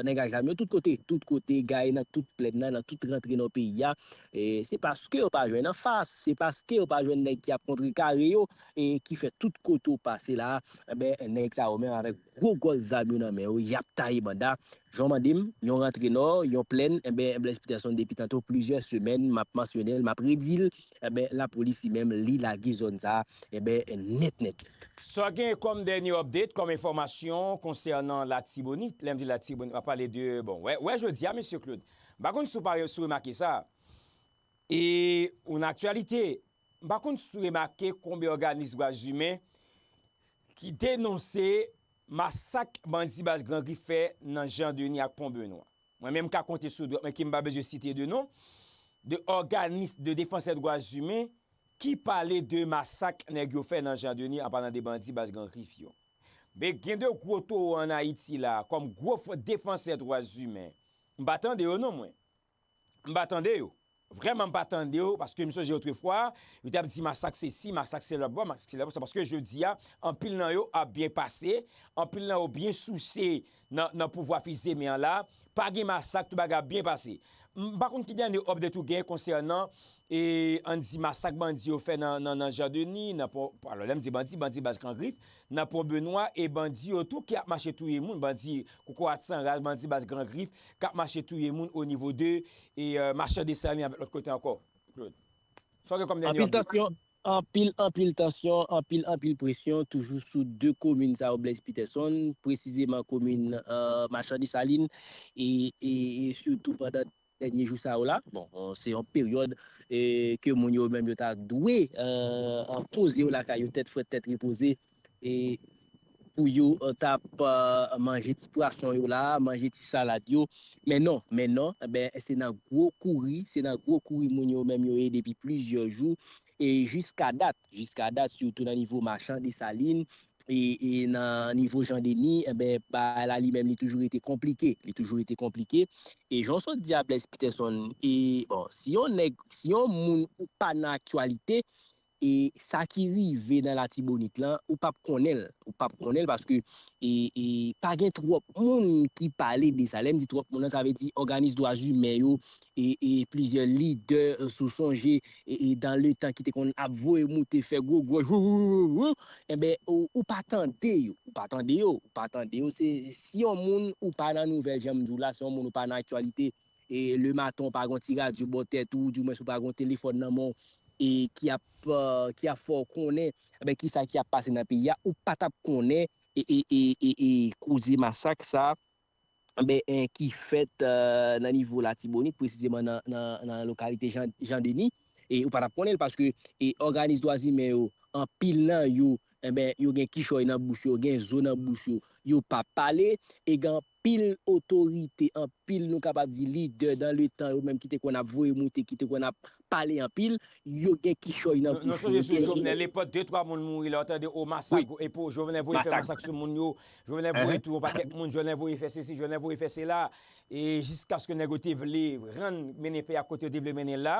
nèg ak zam yo tout kote, tout kote, gaye nan tout plèn nan, nan tout rantre nan peyi a, e se paske yo pa jwenn anfas, se paske yo pa jwenn nèg ki ap kontrekare yo, e ki fè tout kote w pase la, enben, nèg sa yo menm avèk gwo gòl zam yo nan men yo, y ap taye banda, Jan w mande m, yon rantre nò, yon plèn, enben, Blaise Peterson, depi tanto plizyè semèn, m ap mansyone l, m ap redi l, enben, lapolis li menm, li lage zòn sa a, enben, nèt nèt. Sa gen kòm dènye update, kòm enfòmasyon konsènan Latibonit, lè m di Latibonit, m ap pale de, bon, wè, wè jodi a, mesye Claude, m pa konn si w pa, si w remake sa, e yon aktyalite, m pa konn si w remake konbyen òganis dwa imen ki denonse masak bandi baz Gran Grif fè nan Jan Deni ak Pon Benwa. Mwen menm m ka konte sou dwèt mwen ke m pa bezwen site de non, de òganis de defansè dwa imen ki pale de masak nèg yo fè nan Jan Deni an palan de bandi baz Gran Grif yo. Men gen de gwo towo ann Ayiti la, kòm gwo f- defansè dwa imen. M pa tande yo non mwen. M pa tande yo. Vrèman, m pa tande yo, paske m sonje otrefwa, yo t ap di masak sesi, masak se lòt bò, masak se lòt bò. Se paske jodi a, anpil nan yo ap byen pase, anpil nan yo byen souse nan, nan pouvwa fizemen an la. Pa gen masak, tout bagay ap byen pase. M pa konn ki dènye update ou gen konsènan, e, ann di masak bandi yo fè nan, nan, nan Jan Deni, nan pon, alò, lè m di bandi, bandi baz Gran Grif, nan Pon Benwa, e bandi yo tou ki ap mache touye moun, bandi Kokorat San Ras, bandi baz Gran Grif, k ap mache touye moun o nivo de, e, e, Machan Desalin avèk lòt kote ankò. Claude. Sa w gen kòm dènye update? Anpil tansyon, anpil, anpil tansyon, anpil, anpil presyon, toujou sou de komin sa yo, Blaise Peterson, presizeman komin, e, Machan Desalin, e, e, e sitou pandan dènye jou sa yo la. Bon, e, se yon peryòd, e, ke moun yo menm yo ta dwe, e, poze yo lakay yo, tèt frèt, tèt repoze, e, pou yo, e, t ap, e, manje ti pwason yo la, manje ti salad yo. Men non, men non, enben, se nan gwo kouri, se nan gwo kouri moun yo menm yo ye depi plizyè jou. E jiska dat, jiska dat, sitou nan nivo Machan Desalin, e, e nan nivo Jan Deni, enben, bagay la li menm li toujou rete konplike. Li toujou rete konplike. E jan w sot di a Blaise Peterson, e, bon, si yon nèg, si yon moun ou pa nan aktyalite, e sa ki rive nan Latibonit lan, ou p ap konnen l. Ou p ap konnen l paske, e, e pa gen twòp moun ki pale de sa. Lè m di twòp moun nan, sa vle di òganis dwa imen yo, e, e plizyè lidè, e, si w sonje, e, e dan le tan ki te konn ap voye moute, fè gwo gwòj, wou, wou, wou, wou, wou, enben, ou, ou pa tande yo, ou pa tande yo, ou pa tande yo. Se, si yon moun ou pa nan nouvèl, jan m di w la, si yon moun ou pa nan aktyalite, e lematen w pa gen yon ti radyo bò tèt ou, dimwens ou pa gen yon telefòn nan men w, e ki ap, e, ki ap fè w konnen, enben, kisa ki ap pase nan peyi a, ou pa t ap konnen, e, e, e, e, e koze masak sa, enben, e, ki fèt, e, nan nivo Latibonit, presizeman nan, nan, nan lokalite Jan, Jan Deni, e ou pa t ap konnen l paske, e, òganis dwa imen yo, anpil nan yo, enben, yo gen kichòy nan bouch yo, gen zo nan bouch yo, yo p ap pale, e gen anpil otorite, anpil, nou kapab di, lidè dan le tan yo menm ki te konn ap voye moute, ki te konn ap pale anpil, yo gen kichòy nan bouch yo, yo gen. Nou, nou sonje sou Jovenel, epòk de twa moun mouri la, w tande, o, masak, epi Jovenel voye fè masak sou moun yo, Jovenel voye touye yon pakèt moun, Jovenel voye fè sesi, Jovenel voye fè sela, e jiskaske nèg yo te vle rann, mennen peyi a kote yo te vle mennen l la,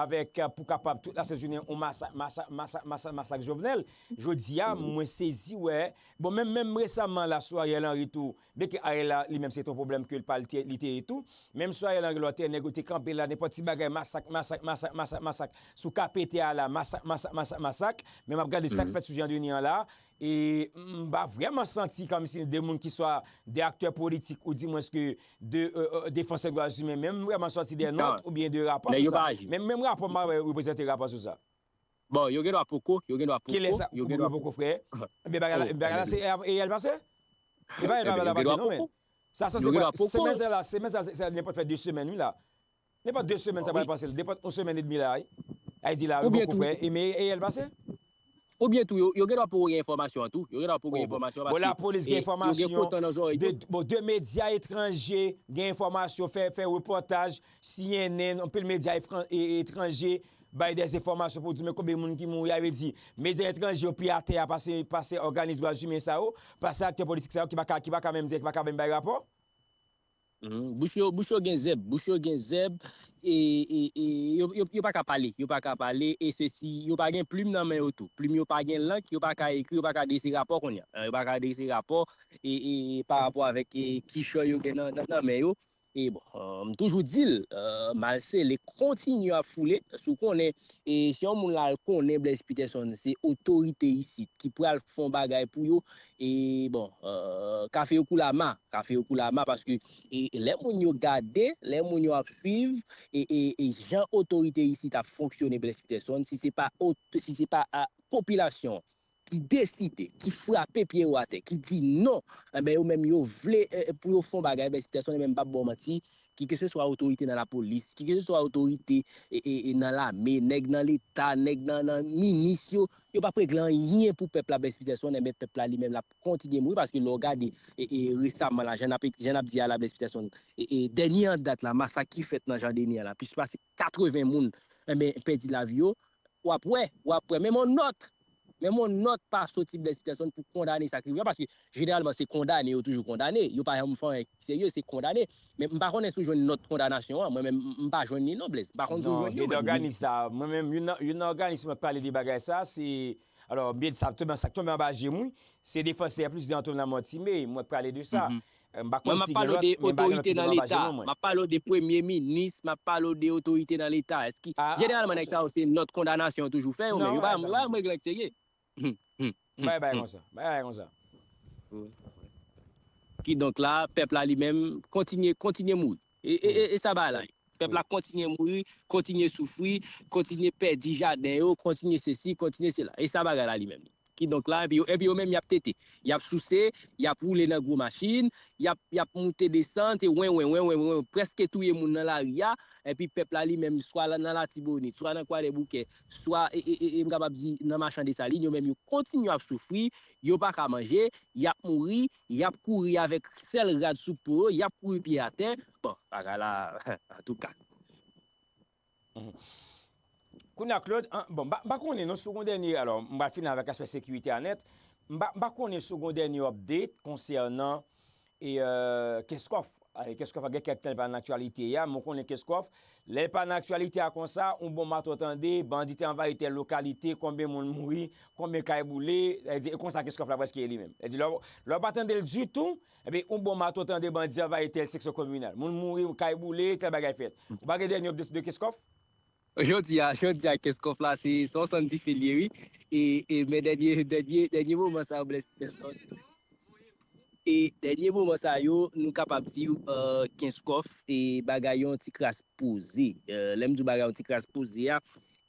avèk, e, pou kapab tout lasent jounen, on masak, masak, masak, masak, masak Jovenel. Jodi a, mwen sezi wè, bon, menm, menm resaman la, sou Ariel Henry tou, byenke Ariel la, li menm, se te yon pwoblèm ke l pa l te, li te ye tou. Menm sou Ariel Henry, lòt tè, nèg yo te kanpe la, nenpòt ti bagay, masak, masak, masak, masak, masak. Sou K P T a la, masak, masak, masak, masak. Men m ap gade sa k fèt sou Jan Deni an la, e m pa vrèman santi kòmsi de moun ki swa de aktè politik ou dimwens ke de, e, e, defansè dwa imen, men m vrèman sòti de nòt oubyen de rapò sou sa. Men, menm rapò m pa wè reprezante rapò sou sa. Bon, yo gen dwa poko, yo gen dwa poko. Kilè sa, yo gen dwa poko, frè? Ebyen, bagay la, bagay la, se Ariel pase? E pa Ariel pase, non, men. Sa sanse semèn sa la, semèn sa, se, se nenpòt fè de semèn, wi, la. Nenpòt de semèn, sa pral pase, nenpòt yon semèn edmi la, wi. Ayiti la, wi, poko, frè. E men Ariel pase? Oubyen tou, yo, yo gen dwa poko gen enfòmasyon an tou. Yo gen dwa poko gen enfòmasyon paske, bon, lapolis gen enfòmasyon, bon, de medya etranje gen enfòmasyon, fè, fè repòtaj, C N N, anpil medya etranje, bay dèzenfòmasyon pou di men konbyen moun ki mouri, a vle di medya etranje yo pi atè a pase, pase òganis dwa imen sa yo, pase aktè politik sa yo ki pa ka, ki pa ka menm di, ki pa ka menm bay rapò. Bouch yo, bouch yo gen zèb, bouch yo gen zèb, e, e, e yo, yo, yo pa ka pale, yo pa ka pale, e sesi, yo pa gen plim nan men yo tou. Plim yo pa gen lank, yo pa ka ekri, yo pa ka drese rapò kounye a. Yo pa ka drese rapò, e, e, e pa rapò avèk, e, kichòy yo gen nan, nan, nan men yo. E bon, euh, m toujou di l, euh, mal sele, kontinye ap foule. Si w konnen, e si yon moun la konnen Blaise Peterson se otorite isit ki pral fè yon bagay pou yo, e bon, euh, kafe yo kou lama, kafe yo kou lama, paske e, e lè moun yo gade, lè moun yo ap swiv, e, e, e jan otorite isit ap fonksyone, Blaise Peterson, si se pa, si se pa a, popilasyon ki deside, ki frape pye yo atè, ki di non, enben yo menm yo vle, eh, pou yo fè yon bagay, enben Peterson, enben m p ap ba w manti, ki ke se swa otorite nan lapolis, ki ke se swa otorite e, e, e nan lame, nèg nan leta, nèg nan, nan minis yo, yo p ap regle anyen pou pèp la, Blaise Peterson, enben pèp la li menm l ap kontinye mouri, paske lè w gade e, e resaman la, jan n ap, jan n ap di a la, Blaise Peterson, e, e dènye an dat la, masak ki fèt nan Jan Deni an la, plis pase katreven moun enben pèdi lavi yo, w ap wè, w ap wè. Menm yon nòt, menm yon nòt pa soti Blaise Peterson pou kondane sa k rive a, paske jeneralman se kondane yo toujou kondane. Yo pa janm fè anyen ki serye, se kondane. Men m pa konnen si w jwenn nòt kondanasyon an. Mwen menm, m pa jwenn li non, Blaise. M pa konn si w jwenn li. Non, gen òganis sa. Mwen menm, youn nan, youn nan òganis mwen pale de bagay sa, se, alò, m byen di sa, tonbe, sa k tonbe anba je m, wi. Se defansè plis de Antoine Lamortimé, mwen pale de sa. M pa konn si gen lòt, men m pa gen lòt ki tonbe anba je m non, mwen. M ap pale w de premye minis, m ap pale w de otorite nan leta. Èske, jeneralman, nèg sa yo se nòt kondanasyon yo toujou fè yo, men yo pa, yo pa janm regle nèg serye. Bay, bay konsa, bay, bay konsa. Kidonk la, pèp la li menm, kontinye, kontinye mouri. E, e, e, e sa bagay la ye. Pèp la kontinye mouri, kontinye soufri, kontinye pèdi jaden yo, kontinye sesi, kontinye sela. E sa bagay la li menm. Kidonk la, epi yo, epi yo menm y ap tete. Y ap souse, y ap woule nan gwo machin, y ap, y ap moute desann, se wen, wen, wen, wen, wen, prèske touye moun nan lari a, epi pèp la li menm, swa la, nan Latibonit, swa nan Kwadèboukè, swa, e, e, e, e, m kapab di, nan Machan Desalin, yo menm yo kontinye ap soufri, yo pa ka manje, y ap mouri, y ap kouri avèk sèl rad sou po yo, y ap kouri pye atè. Bon, bagay la, antouka. Kounye a, Claude, an, bon, m pa, m pa konnen non, si w gen yon dènye, alò, m pral fini avèk aspè sekirite a nèt. M pa, m pa konnen si w gen yon dènye update konsènan e, euh, Kenskòf. E, Kenskòf gen kèk tan li pa nan aktyalite a, men w konnen Kenskòf, lè l pa nan aktyalite a konsa, yon bon mato tande, bandi te anvayi tèl lokalite, konbyen moun mouri, konbyen kay boule, sa vle di, e konsa Kenskòf la prèske ye li menm. Sa vle di, lè w, lè w pa tande l ditou, ebyen, yon bon mato tande bandi anvayi tèl seksyon kominal. Moun mouri, kay boule, tèl bagay fèt. Ou pa gen dènye update de Kenskòf? Jodi a, jodi a, Kenskòf la, se, se yon sann dife l ye, wi. E, e, men dènye, dènye, dènye moman sa yo, Blaise Peterson. E dènye moman sa yo, nou kapab di, euh, Kenskòf, e bagay yo yon ti kras poze. Euh, lè m di w bagay yo yon ti kras poze a,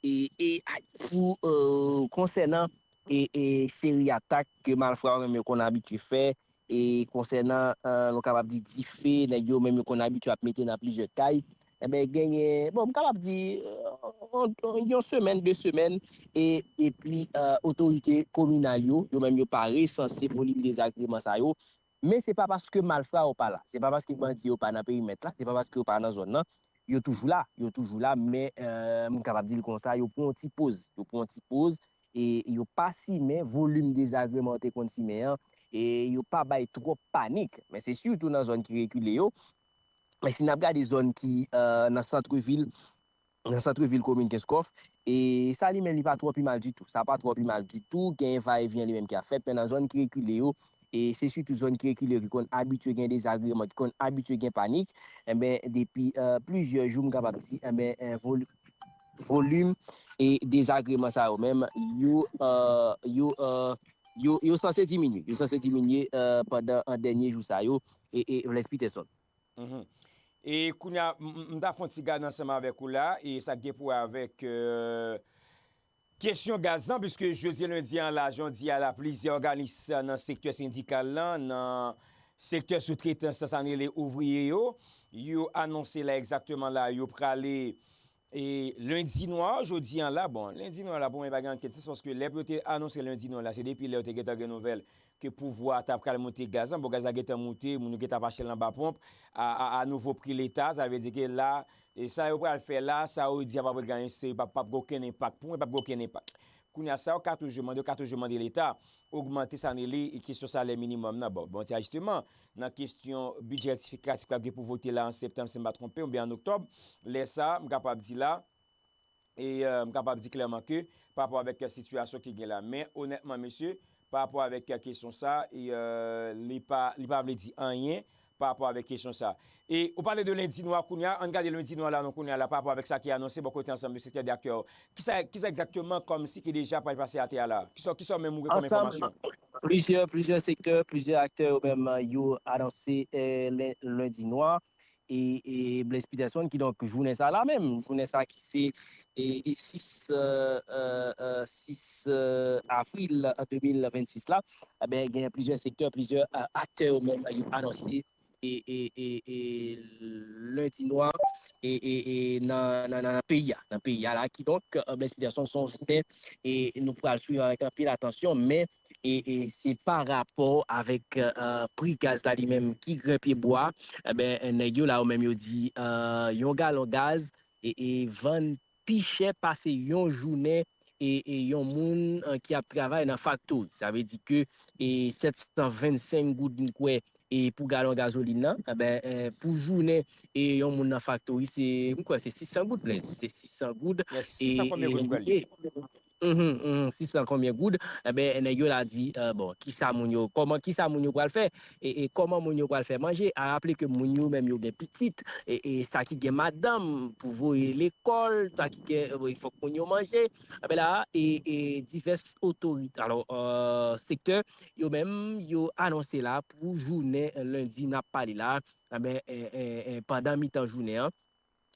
e, e, a, pou, euh, konsènan e, e seri atak ke malfra yo menm yo konn abitye fè, e konsènan, euh, nou kapab di dife, nèg yo menm yo konn abitye ap mete nan plizyè kay, enben, genyen, bon, m kapab di, euh, yon, yon semèn, de semèn, e, epi, euh, otorite kominal yo, yo menm yo pa resanse volim dezagreman sa yo, men se pa paske malfra yo pa la, se pa paske bandi yo pa nan perimèt la, se pa paske yo pa nan zòn nan, yo toujou la, yo toujou la, men, euh, m kapab di l konsa, yo pran yon ti poz, yo pran yon ti poz, e yo pa simen volim dezagreman yo te konn simen an, e yo pa bay twòp panik, men se sitou nan zòn ki rekile yo, men si n ap gade zòn ki, euh, nan sant vil, nan sant vil komin Kenskòf, e sa li menm li pa twò pi mal ditou, sa pa twò pi mal ditou, genyen va e vyen li menm ki ap fèt, men nan zòn ki rekile yo, e se sitou zòn ki rekile yo ki konn abitye gen dezagreman, ki konn abitye gen panik, enben, depi, euh, plizyè jou, m kapab di, enben, euh, voli-, volim e dezagreman sa yo menm, yo, euh, yo, euh, yo, yo sanse diminye. Yo sanse diminye, euh, pandan an dènye jou sa yo, e, e Blaise Peterson. Mhm. E kounye a, m, m, m ta fè yon ti gade ansanm avèk ou la, e sa gen pou wè avèk, euh, kesyon gaz lan, piske jodi lendi an la, jan w di a la, plizyè òganis nan sektè sendikal lan, nan sektè soutretans lan, sa n rele ouvriye yo, yo anonse la egzakteman la, yo prale, e, lendi nwa, jodi an la, bon, lendi nwa la, pou mwen, pa gen okenn sans, paske lè pou yo te anonse lendi nwa la, se depi lè yo te gentan gen nouvèl ke pouvwa a ta pral moute gaz lan. Bon, gaz la gentan moute, moun yo gentan ap achte l anba ponp, a, a, a nouvo pri Leta, sa vle di ke la, e sa yo pral fè la, sa yo di a p ap gen anyen, se p ap, p ap gen okenn enpak. Pou mwen, p ap gen okenn enpak. Kounye a, sa yo ka toujou mande, yo ka toujou mande Leta ogmante sa n rele kesyon salè minimòm nan. Bon, bon, ti ajisteman nan kesyon bidjè rektifikatif k ap gen pou vote la an septanm, si m pa twonpe, oubyen an oktòb. Lè sa, m kapab di la, e, euh, m kapab di klèman ke pa rapò avèk, euh, sitiyasyon ki gen la. Men, onètman, mesye, pa rapò avèk, euh, kesyon sa, e, euh, li pa, li pa vle di anyen, pa rapò avèk kesyon sa. E ou pale de lendi nwa kounye a, ann gade lendi nwa la nou kounye a la pa rapò avèk sa ki anonse bò kote ansanm de sektè de aktè yo. Kisa, kisa egzakteman kòm si ki deja pral pase atè a la? Kisa, kisa w menm ou gen kòm enfòmasyon? Plizyè, plizyè sektè, plizyè aktè yo menm yo anonse eh, len- lendi nwa. E, e Blaise Peterson, kidonk jounen sa la menm, jounen sa ki se e, e sis, eh, eh, eh, sis eh, avril eh, de mil vennsis la, eh ben, gen plizyè sektè, plizyè eh, aktè yo menm yo anonse e, e, e, e lendi nwa e, e, e nan, nan, nan peyi a, nan peyi a la. Kidonk, eh, Blaise Peterson, se yon jounen e nou pral swiv avèk anpil atansyon, men e, e se pa rapò avèk eh, pri gaz la li menm ki grenpe bwa. Enben, nèg yo la yo menm yo di eh, yon galon gaz e, e vann pi chè pase yon jounen e, e yon moun eh, ki ap travay nan faktori. Sa vle di ke e sèt san vennsenk goud m kwè e pou galon gazolin nan, enben, eh, pou jounen e yon moun nan faktori, se, m kwè se sis san goud, Blaise. Se sis san goud. Yes, sis san konbyen goud m kwè l ye? Mhm, mhm, sis san konbyen goud? Enben, nèg yo la di, eh, bon, kisa moun yo, kòman, kisa moun yo pral fè? E, e kòman moun yo pral fè manje? A raple ke moun yo menm yo gen pitit, e, e sa ki gen madanm pou voye lekòl, sa ki gen, eh, fòk moun yo manje. Enben la, e, e divès otorite, alò, eh, sektè, yo menm, yo anonse la pou jounen lendi n ap pale la, enben, eh, eh, eh, pandan mitan jounen an,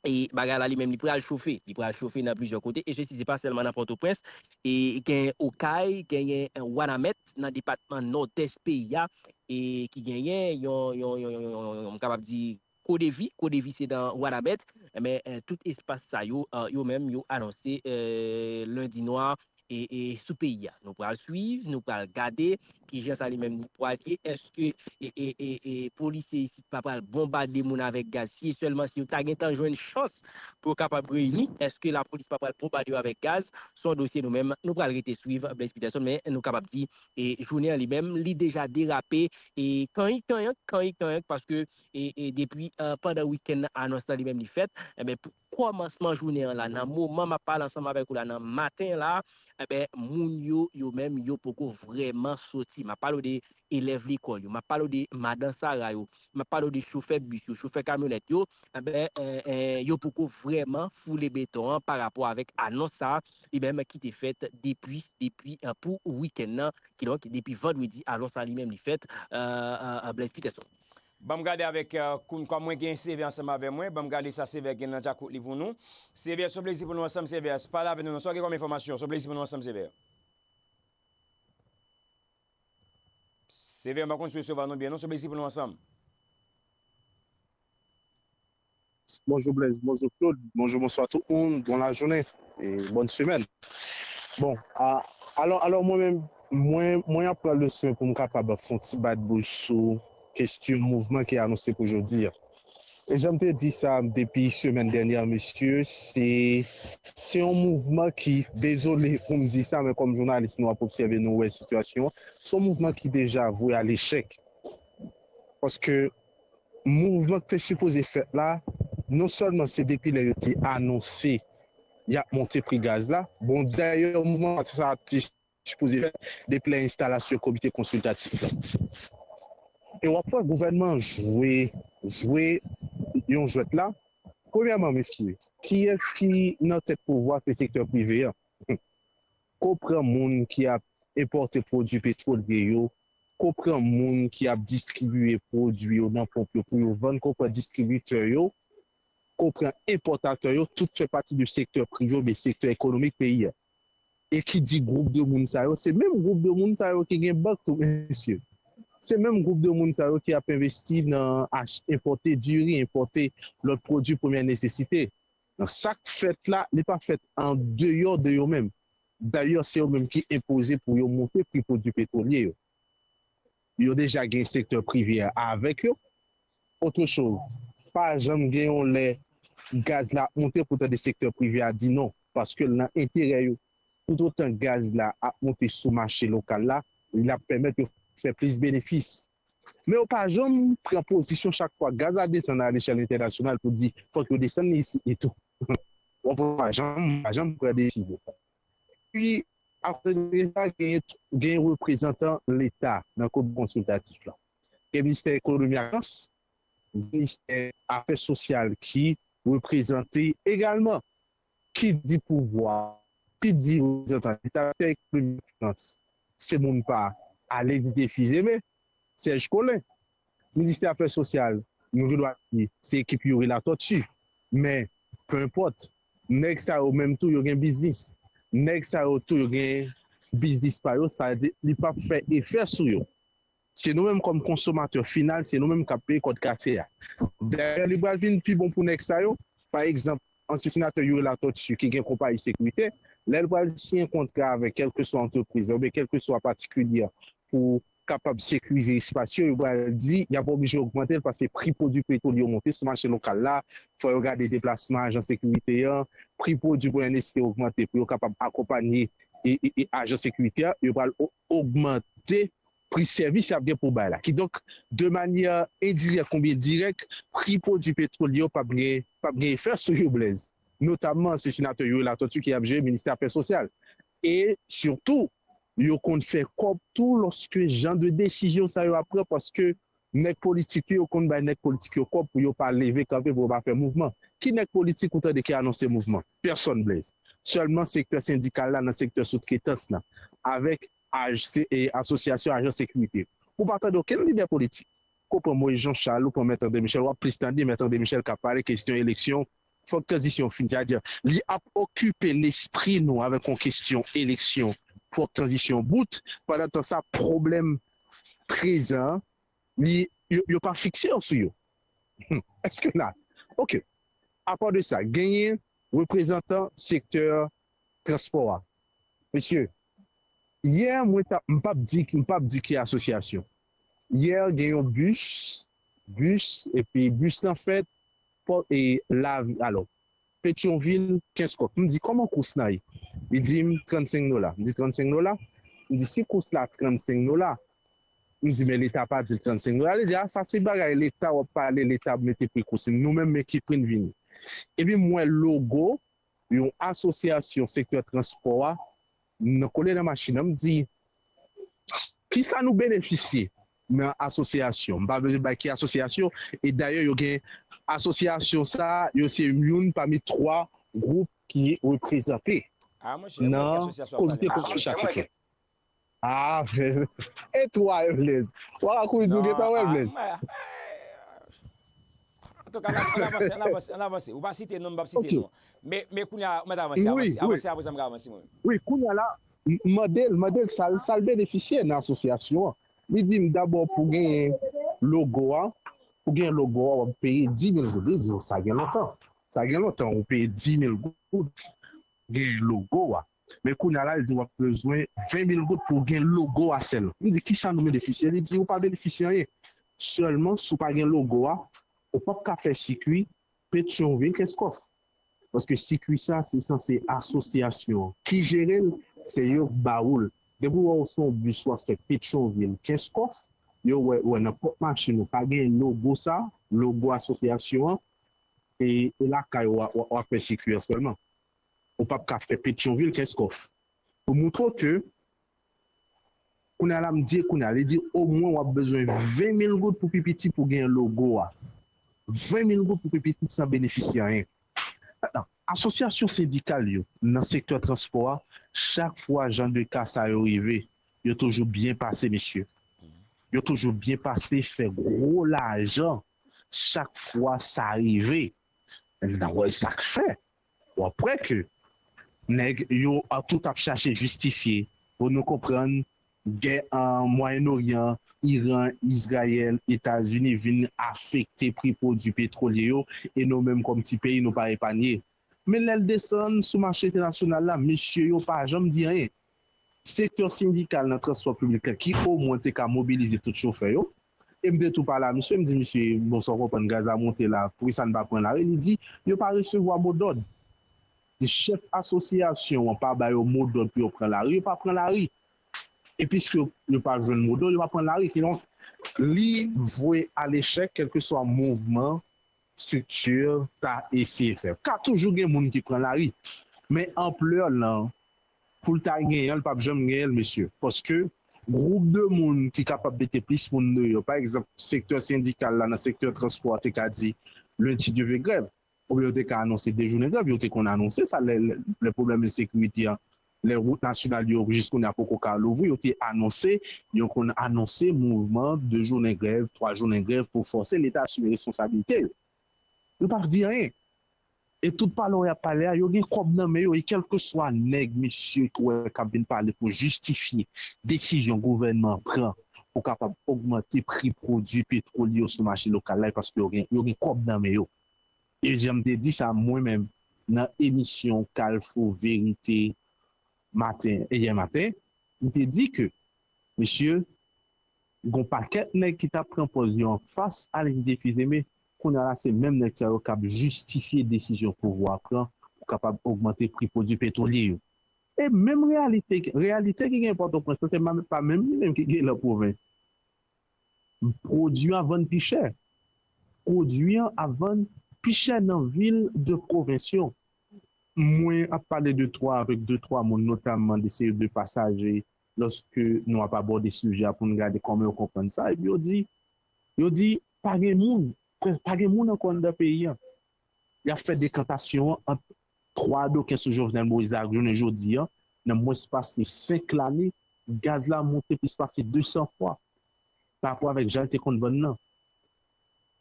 e bagay la li menm li pral chofe, li pral chofe nan plizyè kote, e sesi se pa sèlman nan Pòtoprens, e gen Okay, genyen Wanament nan depatman Nòdès peyi a, e ki genyen yon, yon, yon, yon, yon, yon, m kapab di, Kodevi, Kodevi se nan Wanament, men eh, tout espas sa yo, eh, yo menm yo anonse eh, lendi nwa e, e sou peyi a. Nou pral swiv, nou pral gade kijan sa li menm li pral ye. Èske e, e, e, e, polisye isit pa pral bonbade moun avèk gaz? Si e sèlman si yo ta gentan jwenn chans pou yo kapab reyini, èske lapolis pa pral bonbade yo avèk gaz? Se yon dosye nou menm, nou pral rete swiv, Blaise Peterson, men nou kapab di e jounen an li menm, li deja derape e kanyenk, kanyenk, kanyenk, kanyenk, paske e, e depi eh, pandan wikenn nan anons lan li menm li fèt, enben, pou kòmansman jounen an la, nan moman m ap pale ansanm avèk ou la, nan maten la, enben, moun yo, yo menm, yo poko vrèman soti. M ap pale w de elèv lekòl yo, m ap pale w de madan Sara yo, m ap pale w de chofè bis yo, chofè kamyonèt yo, enben, eh, eh, yo poko vrèman foule beton an pa rapò avèk anons sa li menm ki te fèt depi, depi eh, pou wikenn nan, kidonk depi vandredi anons sa li menm li fèt, eh, eh, Blaise Peterson. Ban m gade avèk eh, Koun, kòm mwen gen Seve ansanm avè mwen, ban m gade sa Seve gen nan djakout li pou nou. Seve, se yon plezi pou nou ansanm, Seve. Pale avè nou non, sa w gen kòm enfòmasyon, se yon plezi pou nou ansanm, Seve. Seve, m pa konn si w resevwa nou byen non, se yon plezi pou nou ansanm. Bonjou Blaise, bonjou Claude, bonjou, bonswa tout moun, bon lajounen e bòn semèn. Bon, a, alò, alò mwen menm, mwen, mwen ap pran leson pou m kapab fè yon ti bat bouch sou kesyon mouvman ki anonse pou jodi a. E jan m te di sa depi semèn dènyè, mesye, se, se yon mouvman ki, dezole pou m di sa, men kòm jounalis nou ap obsève, nou wè sitiyasyon an, se yon mouvman ki deja vwe a lechèk. Paske mouvman ki te sipoze fèt la, non sèlman se depi lè yo te anonse y ap monte pri gaz la, bon, dayè, mouvman sa te sipoze fèt depi lè enstalasyon komite konsiltatif la. E w ap wè gouvènman an jwe, jwe yon jwèt la. Premyèman, mesye, kiyès ki nan tèt pouvwa? Se sektè prive an. Ko pran moun ki ap enpòte pwodui petwolye yo, ko pran moun ki ap distribiye pwodui yo nan ponp yo pou yo vann, ko pran distribitè yo, ko pran enpòtatè yo, tout fè pati de sektè prive oubyen sektè ekonomik peyi a. E ki di gwoup de moun sa yo, se menm gwoup de moun sa yo ki gen bank tou, mesye. Se menm gwoup de moun sa yo ki ap envesti nan ach-, enpòte diri, enpòte lòt pwodui premyè nesesite. Donk, sa k fèt la, li pa fèt andeyò de yo menm. Dayè, se yo menm ki enpoze pou yo monte pri pwodui petwolye yo. Yo deja gen sektè prive a avèk yo. Otre choz, pa janm gen yon lè gaz la ap monte pou tande sektè prive a di non, paske l nan enterè yo. Toutotan gaz la ap monte sou mache lokal la, l ap pèmèt yo fè plis benefis. Men yo pa janm pran pozisyon chak fwa gaz la desann a lechèl entènasyonal pou di fòk yo desann li isit li tou. Yo pa janm, pa janm pran desizyon. Epi, akote de sa, gen, gen reprezantan Leta nan komite konsiltatif la. Gen ministè ekonomi ak finans, Ministè Afè Sosyal ki reprezante egalman. Ki di pouvwa, ki di reprezantan Leta, Ministè Ekonomi e Finans, se moun pa Aledite Fils-Aimé, Serge Colin. Ministè Afè Sosyal, nou gen dwa di, se ekip Youri Latortue. Men, pe enpòt, nèg sa yo menm tou, yo gen biznis. Nèg sa yo tou, yo gen biznis pa yo, sa vle di, li p ap fè efè sou yo. Se nou menm kòm konsomatè final, se nou menm k ap peye kòd katye a. Dayè, li pral vin pi bon pou nèg sa yo. Pa egzanp, ansyen senatè Youri Latortue ki gen konpayi sekirite, lè l pral siyen kontra avèk kèlkeswa antrepriz la oubyen kèlkeswa patikilye pou kapab sekirize espas yo, yo pral di y ap oblije ogmante l paske pri pwodui petwol yo monte sou mache lokal la, fò yo gade deplasman ajan sekirite an, pri pwodui pou N S T ogmante pou yo kapab akonpanye e, e, e ajan sekirite a, yo pral o- ogmante pri sèvis y ap gen pou bay la. Kidonk, de manyè endirèk oubyen dirèk, pri pwodui petwolye yo p ap gen, p ap gen efè sou yo, Blaise. Notamman, se senatè Youri Latortue ki ap jere Ministè Afè Sosyal. E sitou, yo konn fè kòb tou lòske jan de desizyon sa yo ap pran, paske nèg politik yo, yo konn bay nèg politik yo kòb pou yo pa leve kanpe, pou yo pa fè mouvman. Ki nèg politik ou tande ki anonse mouvman? Pèsòn, Blaise. Sèlman sektè sendikal la nan sektè soutretans lan, avèk aj- se- e, asosyasyon ajan sekirite. Ou pa tande okenn lidè politik. Ke w pran Moïse Jean Charles, ou pran Mèt André Michel, w ap plis tande Mèt André Michel k ap pale kesyon eleksyon, fòk tranzisyon fin. Sètadi, li ap okipe lespri nou avèk yon kesyon eleksyon, fòk tranzisyon bout. Pandan tan sa, pwoblèm prezan an, li, yo, yo pa fikse yo sou yo. Hmm, èske la? Oke. Apa de sa, genyen reprezantan sektè transpò a. Mesye, yè mwen t ap, m p ap di, m p ap di ki asosyasyon. Yè gen yon bis, bis, epi bis lan fèt, pò, e, la, alò, Petyonvil, Kenskòf. M di, kòman kous lan ye? Li di m trannsenk dola. M di, trannsenk dola? M di, si kous la trannsenk dola, m di, men Leta pa di l trannsenk dola. Li di, a, sa se bagay Leta w ap pale, Leta ap mete pri kous. Nou menm, men ki pri n vini. Epi m wè logo yon asosyasyon sektè transpò a, nan kole nan machin nan, m di, kisa nou benefisye nan asosyasyon? M pa bezwen bay ki asosyasyon, e dayè, yo gen asosyasyon sa, yo se youn pami twa gwoup ki reprezante nan komite konstwi chak sektè. Ah, e twa, Blaise. W a kouri di w gentan wè, Blaise. Antouka, ann avanse, ann avanse, ann avanse. Ou pa site non, m p ap site non. Men, men kounye a, ou mèt avanse, avanse, avanse, apre sa m ka avanse mwen menm. Wi, kounye a la, m- mande l, mande l sa l, sa l benefisye nan asosyasyon an. Li di m dabò pou genyen logo a, pou genyen logo a, w ap peye dis mil goud. Li di m sa gen lontan. Sa gen lontan, ou peye dis mil goud, gen logo a. Men kounye a la, li di w ap bezwen ven mil goud pou w gen logo a sèlman. M di, kisa nou benefisye? Li di, ou pa benefisye anyen. Sèlman, si w pa gen logo a, ou p ap ka fè sikui Petyonvil Kenskòf. Paske sikui sa, se sanse asosyasyon an ki jere l, se yo k ba ou l. Depi w wè w se yon bis w ap fè Petyonvil Kenskòf, yo wè, wè nan pòt machin ou pa gen logo sa, logo asosyasyon an, e, e lakay ou w ap fè sikui an sèlman. Ou p ap ka fè Petyonvil Kenskòf. Pou montre w ke, kounye a la m di, kounye a, li di omwen w ap bezwen ven mil goud pou pi piti pou gen logo a. Ven mil goud pou pi piti san benefisye anyen. Asosyasyon sendikal yo nan sektè transpò a, chak fwa jan de ka sa yo rive, yo toujou byen pase, mesye. Yo toujou byen pase, fè gwo lajan. Chak fwa sa rive, n a wè sa k fè. W ap wè ke nèg yo tout ap chache jistifye pou nou konprann gè an Mwayen Oryan, Iran, Izrayèl, Etazini vin afekte pri pwodui petwolye yo, e nou menm kòm ti peyi, nou pa epanye. Men lè l desann sou mache entènasyonal la, mesye yo pa janm di anyen. Sektè sendikal nan transpò piblik la, ki omwen te ka mobilize tout chofè yo, e m te tou pale a misye, m di, misye, bon, sa w konprann, gaz la monte la, poukisa n pa pran lari? Li di, yo pa resevwa modòd. Di chèf asosyasyon an pa ba yo modòd pou yo pran lari, yo pa pran lari. E piske yo pa jwenn modòd, yo pa pran lari. Kidonk, li vwe a lechèk kèlkeswa mouvman estrikti ta eseye fè. Ka toujou gen moun ki pran lari. Men anplè lan, pou l ta genyen l, l p ap janm genyen l, mesye. Paske gwoup de moun ki kapab mete plis moun deyò. Pa egzanp, sektè sendikal la, nan sektè transpò a, te ka di, lundi yo vle grèv. Oubyen yo te ka anonse de jounen grèv, yo te konn anonse sa, lè, lè, lè pwoblèm ensekirite an, lè wout nasyonal yo jis kounye a poko ka louvri, yo te anonse, yo konn anonse mouvman de jounen grèv, twa jounen grèv pou fòse Leta asime responsabilite yo. Yo pa di anyen. E tout pale w y ap pale a, yo gen kòb nan men yo, e kèlkeswa nèg, mesye, k ou wè k ap vin pale pou jistifye desizyon gouvènman an pran pou kapab ogmante pri pwodui petwolye yo sou mache lokal la, e paske yo gen, yo gen kòb nan men yo. E jan m te di sa mwen menm nan emisyon Kalfou Verite maten, yè maten, m te di ke, mesye, gon pakèt nèg ki t ap pran pòz yo anfas a liy de Fizeme, kounye a la se menm nèg sa yo k ap jistifye desizyon pouvwa a pran pou kapab ogmante pri pwodui petwolye yo. E menm reyalite, reyalite ki gen Pòtoprens lan, se pa, pa menm li menm ki gen nan pwovens. Pwodui a vann pi chè. Pwodui an ap vann pi chè nan vil de pwovens yo. Mwen ap pale de twa, avèk de twa moun, notamman de seri de pasaje, lòske nou ap abòde sijè a pou n gade kòman yo konprann sa, epi yo di, yo di, pa gen moun, prè- pa gen moun ankò anndan peyi a. Y ap fè dekantasyon an ant twa doken sou Jovenel Moïse la jounen jodi a, nan mwens pase senk lane, gaz la monte plis pase de san fwa pa rapò avèk jan l te konn vann nan.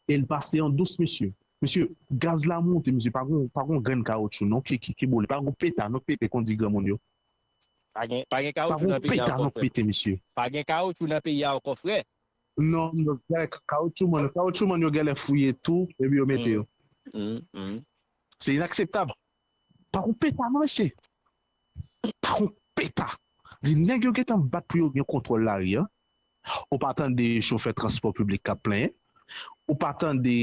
E l pase an dous, mesye. Mesye, gaz la monte, mesye, pa gon, pa gon grenn kawotchou non ki, ki, ki boule, pa gon peta non k pete, kon di granmoun yo. Pa gen, pa gen kawotchou nan peyi a ankò, frè. Pete, mesye. Pa gen kawotchou nan peyi a ankò, frè. Non, non, kawotchou man, kawotchou man yo genlè fouye tou, epi yo mete yo. Se inakseptab. Pa gon peta non, mesye. Pa gon peta. Di nèg yo gentan bat pou yo gen kontwòl lari a. Ou pa tande chofè transpò piblik k ap plenyen. Ou pa tande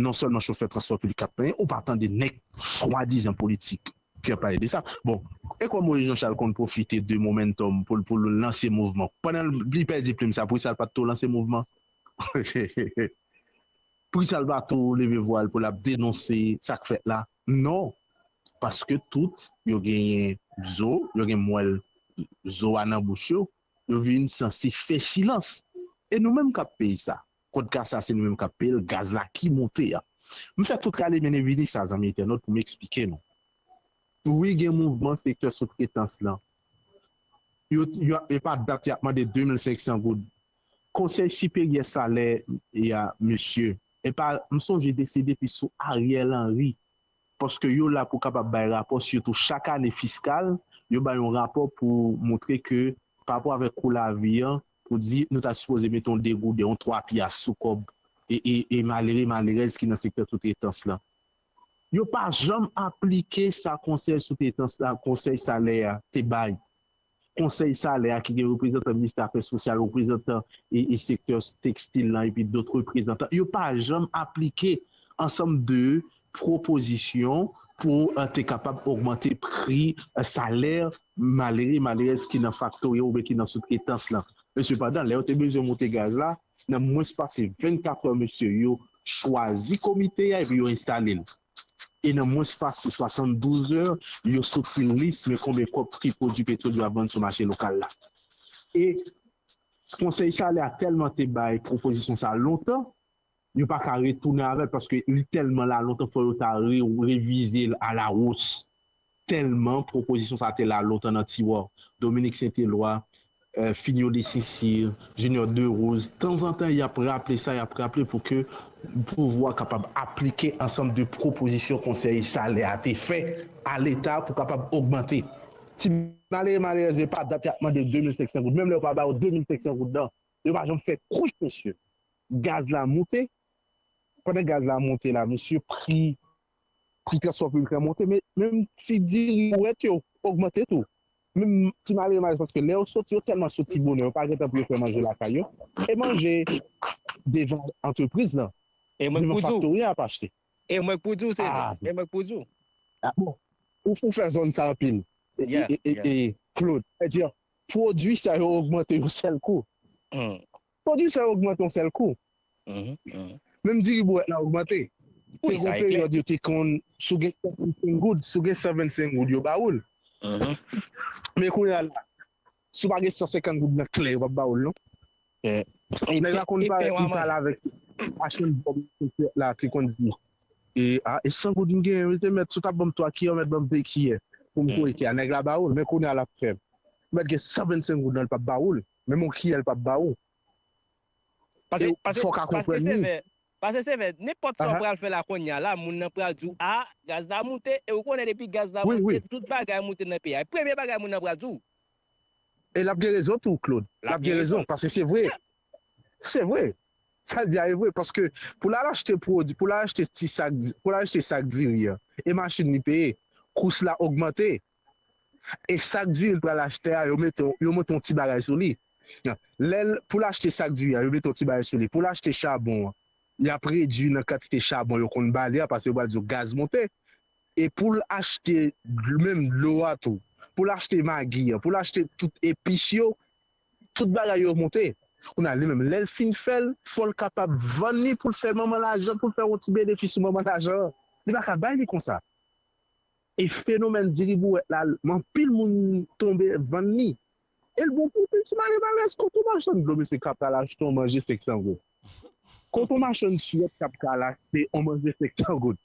non sèlman chofè transpò piblik k ap plenyen, ou pa tande nèg swadizan politik ki ap pale de sa. Bon, e kòm Moïse Jean Charles konn pwofite de momentum pou, pou l lanse mouvman. Pandan li pèdi plim sa, poukisa l pa t tou lanse mouvman? Poukisa l pa tou leve vwa l pou l ap denonse sa k fèt la? Non. Paske tout yo genyen zo, yo gen mwèl zo a nan bouch yo, yo vin sanse fè silans. E nou menm k ap peye sa. Kòd kasa se nou menm k ap peye l, gaz la ki monte a. M fè tout rale mennen vini sa, zanmi entènot, pou m eksplike nou. Wi, gen mouvman sektè soutretans lan. Yo, yo, e pa dat y ap mande de mil senk san goud. Konsèy Siperyè Salè a, mesye, e pa, m sonje de, se depi sou Ariel Henry, paske yo la pou kapab bay rapò, sitou chak ane fiskal, yo bay yon rapò pou montre ke pa rapò avèk kou lavi an, pou di nou ta sipoze mete yon de gouden, yon twa pyas sou kòb e, e, e malere, malerèz ki nan sektè soutretans lan. Yo pa janm aplike sa konsèy soutretans la, konsèy salè a te bay. Konsèy salè a ki gen reprezantan ministè afè sosyal, reprezantan e, e sektè tekstil lan epi dòt reprezantan, yo pa janm aplike ansanm de pwopozisyon pou eh, te kapab ogmante pri eh, salè malere, malerèz ki nan faktori oubyen ki nan soutretans lan. Men sepandan, lè yo te bezwen monte gaz la, nan mwens pase vennkat è, mesye, yo chwazi komite a epi yo enstale l. E nan mwens pase swasanndouz è, yo soti lis men konbyen kòb ki pwodui petwòl yo ap vann sou mache lokal la. E Konsèy Salè a tèlman te bay pwopozisyon sa a lontan, yo pa ka retounen avè l paske li tèlman la lontan, fò yo ta re, revize l alawos. Tèlman pwopozisyon sa a te la lontan nan tiwa. Dominique Saint-Éloi, eh, Fignon de Saint-Cyr, Junior Derose, tanzantan y ap raple sa, y ap raple pou ke pouvwa kapab aplike ansanm de pwopozisyon Konsèy Salè a te fè a Leta pou kapab ogmante. Ti malere, malerèz, e pa dat y ap mande de mil senk san goud. Menm lè yo pa ba yo de mil senk san goud nan, yo pa janm fè kwik, mesye. Gaz la monte, pandan gaz la monte la, mesye, pri, pri transpò piblik la monte, men menm ti diri bouwèt yo ogmante tou. Menm ti malere, malerèz, paske lè yo soti, yo tèlman soti bonè, yo pa gentan pou yo fè manje lakay yo. E manje devan antrepriz lan, devan faktori a ap achte. E mwen k pou di w, se vre. E mwen k pou di w. Ah, bon. Ou, ou fè zòn sa anpil. E, e, e, e, Claude, sètadi, pwodui sa yo ogmante yon sèl kou. Pwodui sa yo ogmante yon sèl kou. Menm diri bouwèt la ogmante. Te gon peryòd yo te konn, si w gen san vennsenk goud, si w gen san vennsenk goud, yo ba ou l. Men kounye a la, Si w pa gen san senkant goud nan klè, yo p ap ba ou l non. Nèg la konn pale, li pale avèk machann bòb la ki konn di, e a, e san goud m genyen, wi, te mèt, si w t ap ban m twa kiyè, w mèt ban m de kiyè pou m kore kiyè a. Nèg la ba ou l, men kounye a l ap fè, ou mèt gen san vennsenk goud nan, li p ap ba ou l. Menm yon kiyè, li p ap ba ou. Paske, paske, fò w ka konprann li. Paske se vre, nenpòt sa w pral fè la kounye a la, moun nan pral di w, a, gaz la moute, e ou konnen depi gaz la moute, tout bagay moute nan peyi a. E premye bagay moun nan pral di w. E l ap gen rezon tou, Claude. L ap gen rezon, paske se vre. Se vre. Sa l di a e vre, paske pou l al achte pwodui, pou l al achte ti sak, pou l al achte sak diri an, e machin li peye, kous la ogmante. E sak diri l pral achte a, yo mete, yo monte yon ti bagay sou li. Lè l, pou l achte sak diri a, yo mete yon ti bagay sou li. Pou l achte chabon an, y ap redui nan kantite chabon yo konn ba li a, paske yo pral di w gaz monte. E pou l achte dl-, menm dlo a tou, pou l achte magi an, pou l achte tout epis yo, tout bagay yo monte. Kounye a, li menm, lè l fin fè l, fò l kapab vann li pou l fè manman lajan, pou l fè yon ti benefis sou manman lajan an. Li pa ka bay li konsa. E fenomèn diri bouwèt la, anpil moun tonbe vann li. E l bon pou pil ti mare malèz, kote yon machann dlo, mesye, k ap pral achte yon manje senk san goud? Kote yon machann swèt k ap pral achte yon manje senk san goud?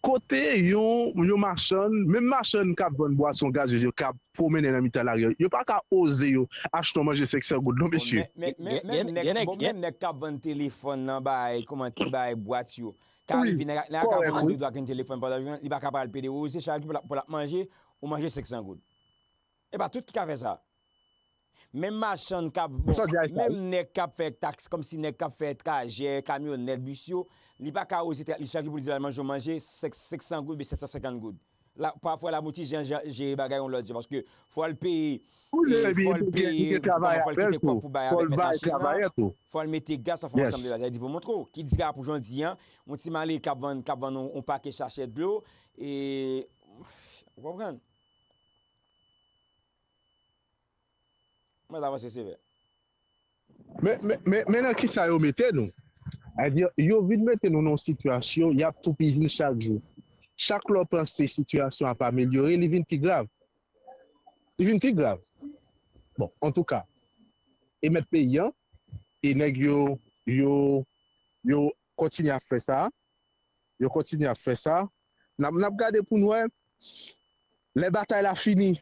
Kote yon, yon machann, menm machann k ap vann bwason gazez yo, k ap pwomennen nan mitan lari a, yo pa ka oze yo achte yon manje senk san goud non, mesye. Men, men, men, menm nèg, bon, menm nèg k ap vann telefòn nan, bay, kòman, ti bay bwat yo. Ka rive, nèg, nèg ka vann yon dodwa ak yon telefòn pandan jounen, li pa ka pral pede oze chak jou pou l ap, pou l ap manje, ou manje senk san goud. E pa tout ki ka fè sa. Menm machann k ap, bon, menm nèg k ap fè taks, kòmsi nèg k ap fè trajè, kamyonèt, bis yo, li pa ka oze tèt li chak jou pou l di l al manje yon manje senk, senk san goud oubyen sèt san senkant goud. La, pafwa, l ap oblije jere bagay yon lòt jan, paske fò l peye, fò l peye, fò l kite kòb pou bay avèk mèt machin nan, fò l mete gaz, fò l fè yon ansanm de bagay. Sa vle di pou montre w, ki di a pou jodi a, yon ti malere k ap vann, k ap vann yon, yon pakèt sachè dlo, e, ou konprann? Mwen ta panse sevè. Men, men, men, men nan kisa yo mete nou? Sètadi, yo vin mete nou nan yon sitiyasyon, y ap toupiji n chak jou. Chak lè w panse sitiyasyon ap amelyore, li vin pi grav. Li vin pi grav. Bon, antouka, e mèt peyi an, e nèg yo, yo, yo kontinye ap fè sa, yo kontinye ap fè sa, n ap, n ap gade pou n wè, lè batay la fini,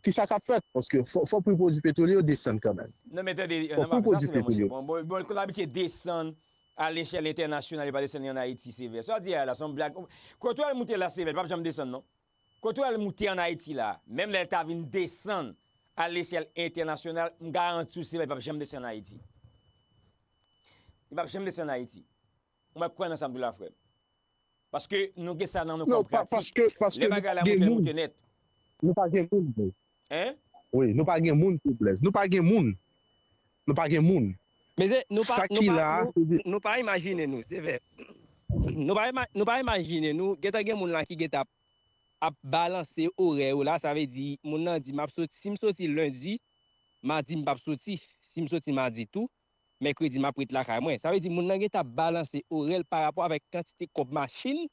kisa k ap fèt? Paske fò, fò pri pwodui petwolye yo desann kanmenm. Non, men tande, fò pri pwodui petwolye yo. Bon, bon, bon, kon abitye desann a lechèl entènasyonal, yo pa desann li ann Ayiti, sevè. Sa w di a la, se yon blag. Kote w al moute la, sevè, li p ap janm desann, non. Kote w al moute ann Ayiti la, menm lè l ta vin desann a lechèl entènasyonal, m garanti w, sevè, li p ap janm desann ann Ayiti. Li p ap janm desann ann Ayiti. Ou mèt kwè nan sa m di w la, frè m. Paske nou gen sa nan nou kòm pratik. Lè bagay la moute, l moute nèt. Nou pa gen moun vre. Hein? Wi, nou pa gen moun pou blèz. Nou pa gen moun. Nou pa gen moun. Mezye, nou pa, nou pa, nou, nou pa imajine nou, sevè. Nou pa, nou pa imajine nou, gentan gen moun la ki gentan ap, ap balanse orè yo la, sa vle di, moun nan di, m ap soti, si m soti lendi, madi m p ap soti, si m soti madi tou, mèkredi m ap ret lakay mwen. Sa vle di, moun nan gentan ap balanse orè l pa rapò avèk kantite kòb machin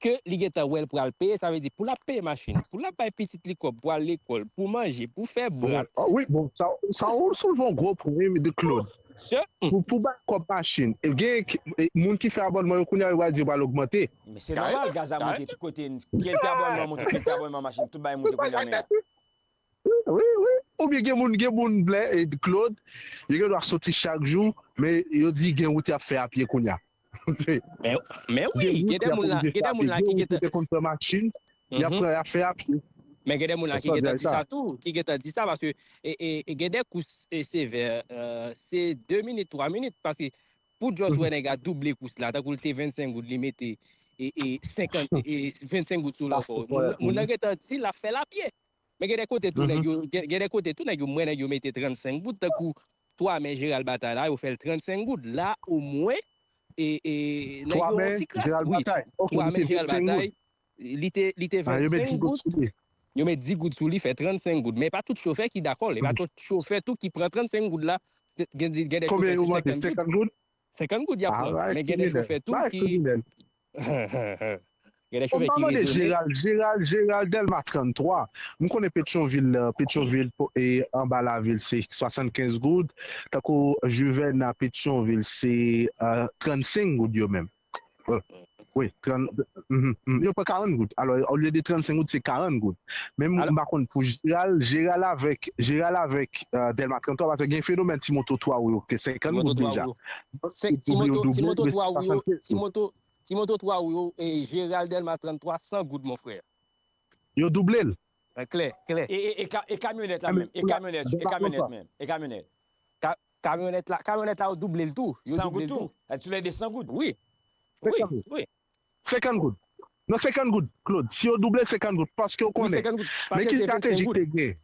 ke li gentan wè l pral peye, sa vle di pou l ap peye machin, pou l ap bay pitit li kòb, pou al lekòl, pou manje, pou fè brat. Wi, bon, sa, sa ou soulve yon gwo pwen, wi, de Claude. Pou, pou bay kòb machin. E gen moun ki fè abònman yo kounye a, yo pral di yo pral ogmante. Men se nòmal, gaz la monte tout kote, kèlke abònman monte, kèlke abònman machin, tout bagay monte kounye a, men. Wi, wi. Oubyen gen moun, gen moun, Blaise, Claude, yo gen dwa soti chak jou, men yo di gen wout y ap fè a pye kounye a. Men, men wi, gen de moun la, gen de moun la ki gentan, y ap fè a pye. Men gen de moun la ki gentan di sa tou, ki gentan di sa, paske, e, e, e gen de kous, e, sevè, e, se de minit, twa minit, paske pou just wè nèg a double kous la, tankou l te vennsenk goud, li mete, e, e, senkant, e, vennsenk goud sou l ankò. Moun, moun nan gentan di l ap fè l a pye. Men gen de kote tou nèg yo, gen, gen de kote tou nèg yo, m wè nèg yo mete trannsenk goud, tankou twa mè Jeral Batay la, yo fè l trannsenk goud. La, omwen, e, e, nèg yo yon ti kras, wi. Twa mè Jeral Batay, li te, li te vennsenk goud. Yo met dis goud sou li, fè trannsenk goud. Men pa tout chofè ki dakò, e pa tout chofè tou ki pran trannsenk goud la. Gen, gen de chofè se senkant goud. Senkant goud y ap pran. Men gen de chofè tou ki Gen de chofè ki rezone. Jeral, Jeral, Jeral Dèlma trannntwa. M konnen Petyonvil, Petyonvil e anba lavil se swasannkenz goud. Tankou Juvena Petyonvil se trannsenk goud yo menm. Wi, trant, yo pran karant goud. Alò, olye de trannsenk goud, se karant goud. Men m pa konn pou Jeral, Jeral avèk, Jeral avèk Dèlma trannntwa, paske gen fenomèn ti moto twa wou yo, ki te senkant goud deja. Ti moto twa wou yo, ti moto Ti moto twa wou yo, e Jeral Dèlma trannntwa, san goud, mon frè. Yo double l. Klè, klè. E, e, e, ka- e kamyonèt la menm? E kamyonèt, e kamyonèt menm? E kamyonèt? Ka- Kamyonèt la, kamyonèt la, yo double l tou. Yo double l tou. Sa tou lè de san goud? Wi. Wi, wi. Senkant goud. Non, senkant goud, Claude. Si yo double, senkant goud. Paske w konnen. Men ki estrateji ki te gen?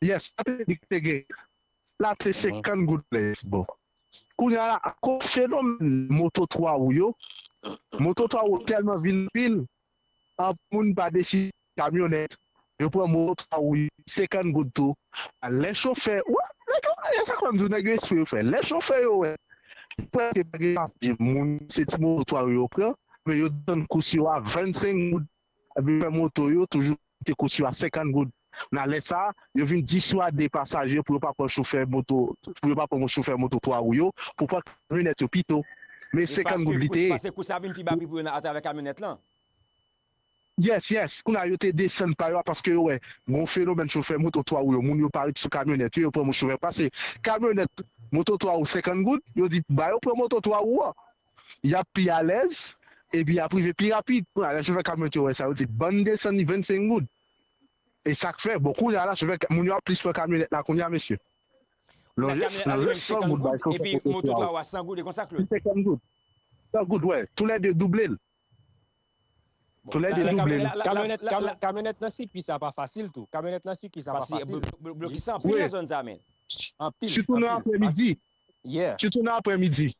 Yes, estrateji ki te gen. La te senkant goud lè bon. Kounye a la, akoz fenomèn moto twa wou yo, moto twa wou tèlman vin anpil, anpil moun pa deside kamyonèt. Yo pran moto twa wou yo, senkant goud tou. Lè chofè, wè, nèg yo, e sa k fè m di w, nèg yo espre yo fè. Lè chofè yo wè, yo kwè ke pa gen pase moun, se ti moto twa wou yo pran, men yo desann kous yo a vennsenk goud. Epi fè moto yo toujou te kous yo a senkant goud. Nan lè sa a, yo vin diswade pasaje pou yo pa pran chofè moto, pou yo pa pran chofè moto twa wou yo, pou pran kamyonèt yo pito. Men senkant goud li te ye. Paske kous sa vin pi ba pri pou yo nan atravè kamyonèt lan. Yes, yes. Kounye a yo te desann pa yo a paske yo wè gon fenomèn chofè moto twa wou yo, moun yo pa ret sou kamyonèt yo, yo pran moun chofè. Paske kamyonèt, moto twa wou senkant goud, yo di ba yo pran moto twa wou an. Y ap pi alèz, epi y ap rive pi rapid. Kounye a, lè chofè kamyonèt yo wè sa, yo di, "Ban n desann li vennsenk goud." E sa k fè, bon, kounye a la, chofè, moun yo ap plis pran kamyonèt la kounye a, mesye. Lè kamyonèt la li menm senkant goud, epi moto twa wou a san goud, e konsa, Claude? Senkant goud. San goud, wè. Toulède double l. Toulède double l. Kamyonèt, kamyonèt nan sikwi sa pa fasil tou. Kamyonèt nan sikwi sa pa fasil. Blokis anpil nan zòn sa, men. Anpil. Sitou nan aprèmidi. Sitou nan aprèmidi.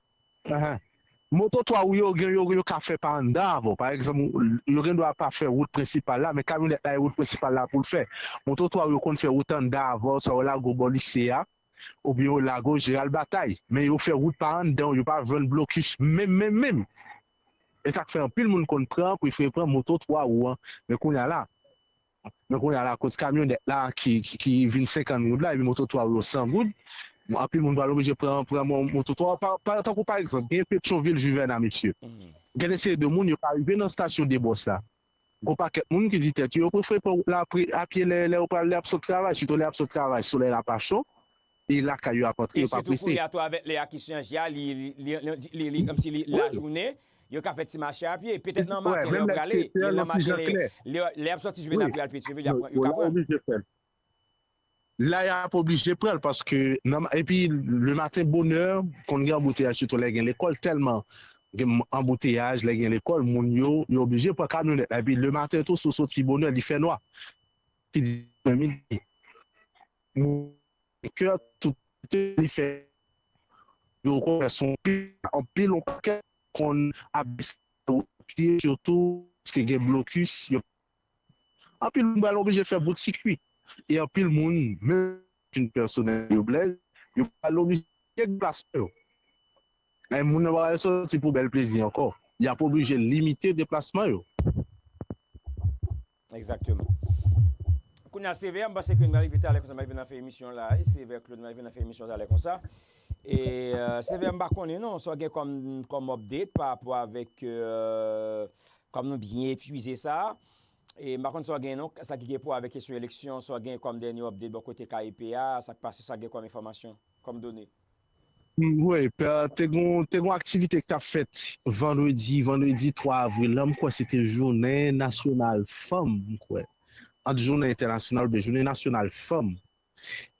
Moto twa wou yo gen, yo, yo ka fè pa anndan avè w. Pa egzanp, yo gen dwa pa fè wout prensipal la, men kamyonèt la e wout prensipal la pou l fè. Moto twa wou yo konn fè wout anndan avè w, sa w lage w bò lise a, oubyen yo lage w Jeral Batay. Men yo fè wout pa anndan, yo pa jwenn blokis menm, menm, menm. E sa k fè anpil moun konn pran, prefere pran moto twa wou an. Men kounye a la, Men kounye a la, akoz kamyonèt la ki, ki, ki vin senkant goud la, epi moto twa yo san goud, anpil moun pral oblije pran, pran mo- moto twa. Pa, pa, tankou pa egzanp, gen Petyonvil Juvena, mesye. Gen de seri de moun, yo pa rive nan estasyon de bòs la. Gon pakèt moun ki di tèt yo, yo prefere pran wout la apye, apye lè, lè yo pral, lè y ap sot travay, sitou lè y ap sot travay, solèy la pa cho, e lakay yo ap antre, yo pa prese. E sitou kounye a tou avèk lè a ki chanje a, li, li, li, li, li, li, kòmsi li, lajounen, yo ka fè ti mache apye. Petèt nan maten, lè yo prale, lè nan maten, lè, lè, lè y ap sòti Juvena pou y al Petyonvil, y ap pran, yo ka pran. La, y ap oblije pran l, paske nan, epi lematen bonè, konn gen anbouteyaj, sitou lè gen lekòl, tèlman gen anbouteyaj, lè gen lekòl, moun yo, yo oblije pran kamyonèt la. Epi lematen tou, si w soti bonè, li fè nwa. Ki di, midi. Kè tout li fè yo konn fè son pil, anpil, yon pakèt konn ap pye, sitou paske gen blokis, yo, anpil moun pral oblije fè bout sikwi. E anpil moun, menm machin pèsonèl yo blèz, yo pral oblije deplasman yo. Men moun nan pa pral sòti pou bèl plezi ankò. Y ap oblije limite deplasman yo. Egzakteman. Kounye a, Sevè, m panse ke nou rive talè konsa, m rive nan fen emisyon la, e Sevè Claude, m rive nan fen emisyon talè konsa. E, euh, Sevè, m pa konnen non, sa w gen kòm, kòm update pa rapò avèk, euh, kòm nou byen epuize sa. E m pa konn sa w gen non, sa ki gen pou wè avèk kesyon eleksyon, sa w gen kòm dènye update bò kote K E P a, sa k pase, sa w gen kòm enfòmasyon, kòm done. Wi, te gon, te gon aktivite ki t ap fèt vandredi, vandredi twa avril la, m kwè se te jounen nasyonal fanm, m kwè. Ant jounen entènasyonal oubyen jounen nasyonal fanm.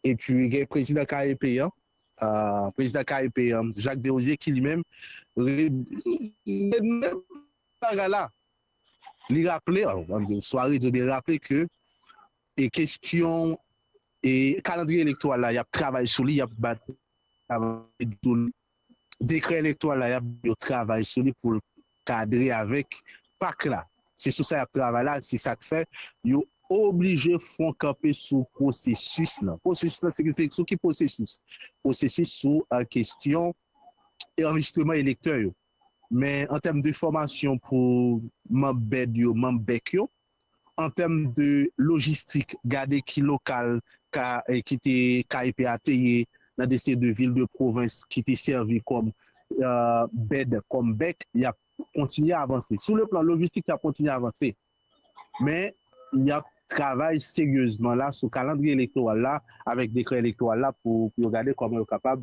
Epi gen prezidan K E P an, ah, prezidan K E P an, Jacques Desrosiers, ki li menm, re- menm bagay la, li raple, alò, ann di, swa redi oubyen raple ke e kesyon e kalandriye elektoral la, y ap travay sou li, y ap bat travay sou li. Dekrè elektoral la, y ap, yo travay sou li pou l kadre avèk pak la. Se sou sa y ap travay la, se sa k fè yo oblije fè yon kanpe sou pwosesis lan. Pwosesis lan, se, se sou ki pwosesis? Pwosesis sou, euh, kesyon e anrejistreman elektè yo. Men an tèm de fòmasyon pou manm bèd yo, manm bèk yo, an tèm de lojistik, gade ki lokal ka, eh, ki te K E P a te ye nan de se de vil de pwovens ki te sèvi kòm, eh, bèd, kòm bèk, y ap kontinye avanse. Sou le plan lojistik, y ap kontinye avanse. Men, y ap travay seryezman la sou kalandriye elektoral la, avèk dekrè elektoral la pou, pou yo gade kòman yo kapab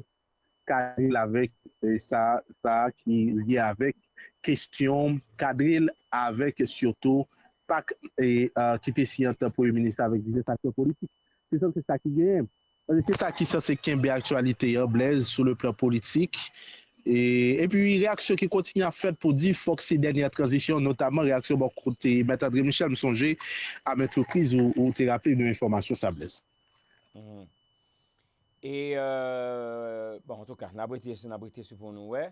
kadre l avèk, eh, sa, sa ki lye avèk kesyon, kadre l avèk sitou pak, eh, ah, ki te siyen ant Premye Minis avèk divès aktè politik. Se sa, se sa ki genyen. Paske se sa ki sanse kenbe aktyalite an, Blaise, sou le plan politik. E, epi reyaksyon ki kontinye ap fèt pou di fòk se dènyè tranzisyon, notamman reyaksyon bò kote Mèt André Michel, m sonje, a mèt repriz ou, ou te raple nou enfòmasyon sa, Blaise. Mhm. E, euh, bon, antouka, n ap rete, n ap rete sou pou nou wè.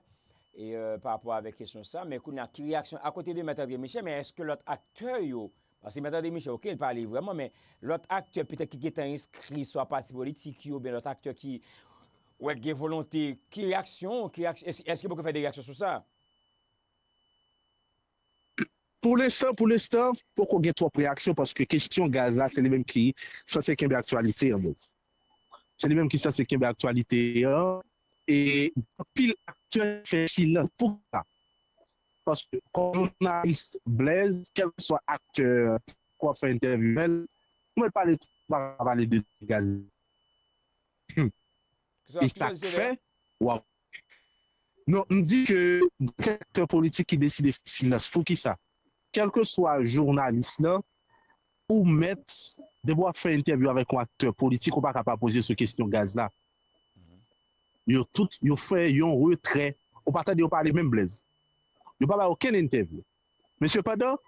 E, euh, pa rapò avèk kesyon sa, men kounye a, ki reyaksyon, akote de Mèt André Michel, men èske lòt aktè yo, paske Mèt André Michel, oke, l pale vrèman, men lòt aktè petèt ki gentan enskri swa pati politik yo, oubyen lòt aktè ki wè gen volonte, ki reyaksyon, ki reyaksyon, èske, èske poko fè de reyaksyon sou sa? Pou lenstan, pou lenstan, poko gen twòp reyaksyon paske kesyon gaz la, se li menm ki sanse kenbe aktyalite an, Blaise. Se li menm ki sanse kenbe aktyalite an. E anpil aktè fè silans. Poukisa? Paske kòm jounalis, Blaise, kèlkeswa aktè k ap fè entèvyou avè l, ou mèt pale, pa pale de gaz. Hmm. E sa k fè, w ap... Non, m di ke gen aktè politik ki deside fè silans. Poukisa? Kèlkeswa jounalis lan, ou mèt, depi w ap fè entèvyou avèk yon aktè politik, ou pa ka pa poze sou kesyon gaz la. Yo tout, yo fè yon retrè. Ou pa tande yo pale menm, Blaise. Yo pa bay okenn entèvyou. Men sepandan,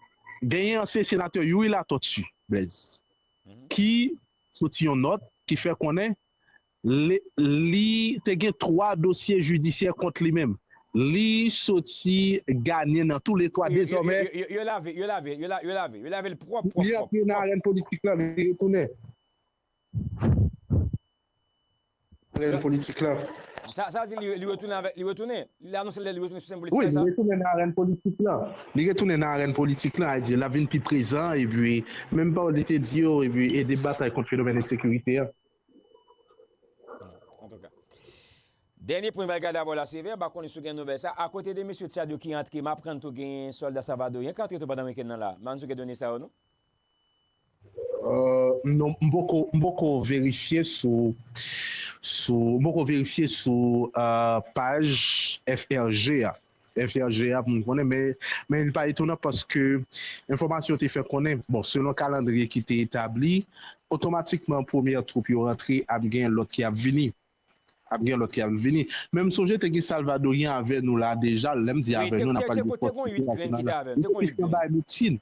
genyen ansyen senatè Youri Latortue, Blaise, ki soti yon nòt ki fè konnen li, li te gen twa dosye jidisyè kont li menm. Li soti ganyen nan toulètwa dezòmè. Yo, yo, yo, yo lave, yo lave, yo la-, yo lave, yo lave l pwòp, pwòp, pwòp. Li antre nan arèn politik la, li retounen. Arèn politik la. Sa, sa di li, li retounen avèk, li retounen. Li anonse li retounen sou sèn politik la, sa? Wi, li retounen nan arèn politik la. Li retounen nan arèn politik la, e di, l ap vin pi prezan, epi, menm pawòl li te di yo, epi ede batay kont fenomèn ensekirite a. Antouka. Dènye pwen m pral gade avè w la, Sevè, m pa konnen si w gen nouvèl sa. Akote de mesye Tchad yo ki antre, m aprann tou gen sòlda salvadoryen ki antre tou pandan wikenn nan la. M pa konn si w gen done sa yo, non? Euh, non, m poko, m poko verifye sou, sou, m poko verifye sou, euh, paj F R G a. F R G a pou m konnen, men, men li pa etonan paske enfòmasyon te fè konnen, bon, selon kalandriye ki te etabli, otomatikman premyè twoup yo rantre, ap gen lòt ki ap vini. Ap gen lòt ki ap vini. Men m sonje te gen Salvadoryen avè nou la deja, lè m di avè nou, n ap pale de fòs sipènasyonal la. Yo te bay medsin.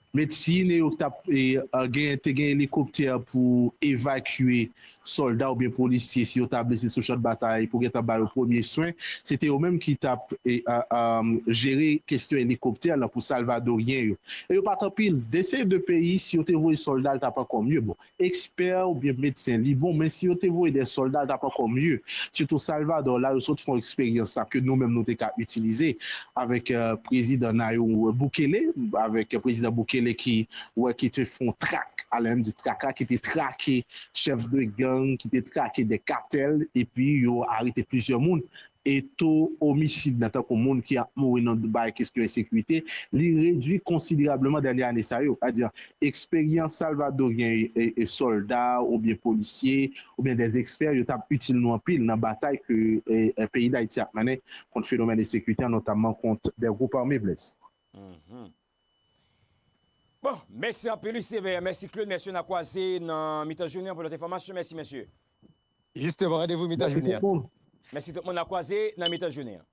Medsin e yo t ap, e, a, gen, te gen elikoptè pou evakye sòlda oubyen polisye, si yo ta blese sou chan batay, pou gentan ba yo premye swen. Se te yo menm ki t ap, e, a, a, jere kesyon elikoptè lan pou Salvadoryen yo. E yo pa t anpil. De se de peyi, si yo te voye sòlda, l t ap ankò mye. Bon, ekspè oubyen medsen, li bon, men si yo te voye de sòlda, l t ap ankò mye. Sitou Salvador, la yo sot fè yon eksperyans la ke nou menm nou te ka itilize avèk, eh, prezidan Nayib Bukele, avèk prezidan Bukele ki, wè, ki te fè yon trak, alè m di trak la, ki te trake chèf de gang, ki te trake de katèl, epi yo arete plizyè moun. E to omisid nan, tankou moun ki ap mouri nan bay kesyon ensekirite, li redui konsiderableman dènye ane sa yo. Sètadi, eksperyans salvadoryen e, e, e sòlda oubyen polisye oubyen dè ekspè, yo t ap itil nou anpil nan batay ke, e, e, peyi Dayiti ap mennen kont fenomèn ensekirite an, notamman kont dè gwoup ame, Blaise. Mhm. Bon, mèsi anpil, wi, Sevè. Mèsi, Claude. Mèsi, n a kwaze nan mitan jounen an pou lòt enfòmasyon. Mèsi, mesye. Jisteman, randevou mitan jounen an. Mèsi tout moun. N a kwaze nan mitan jounen an.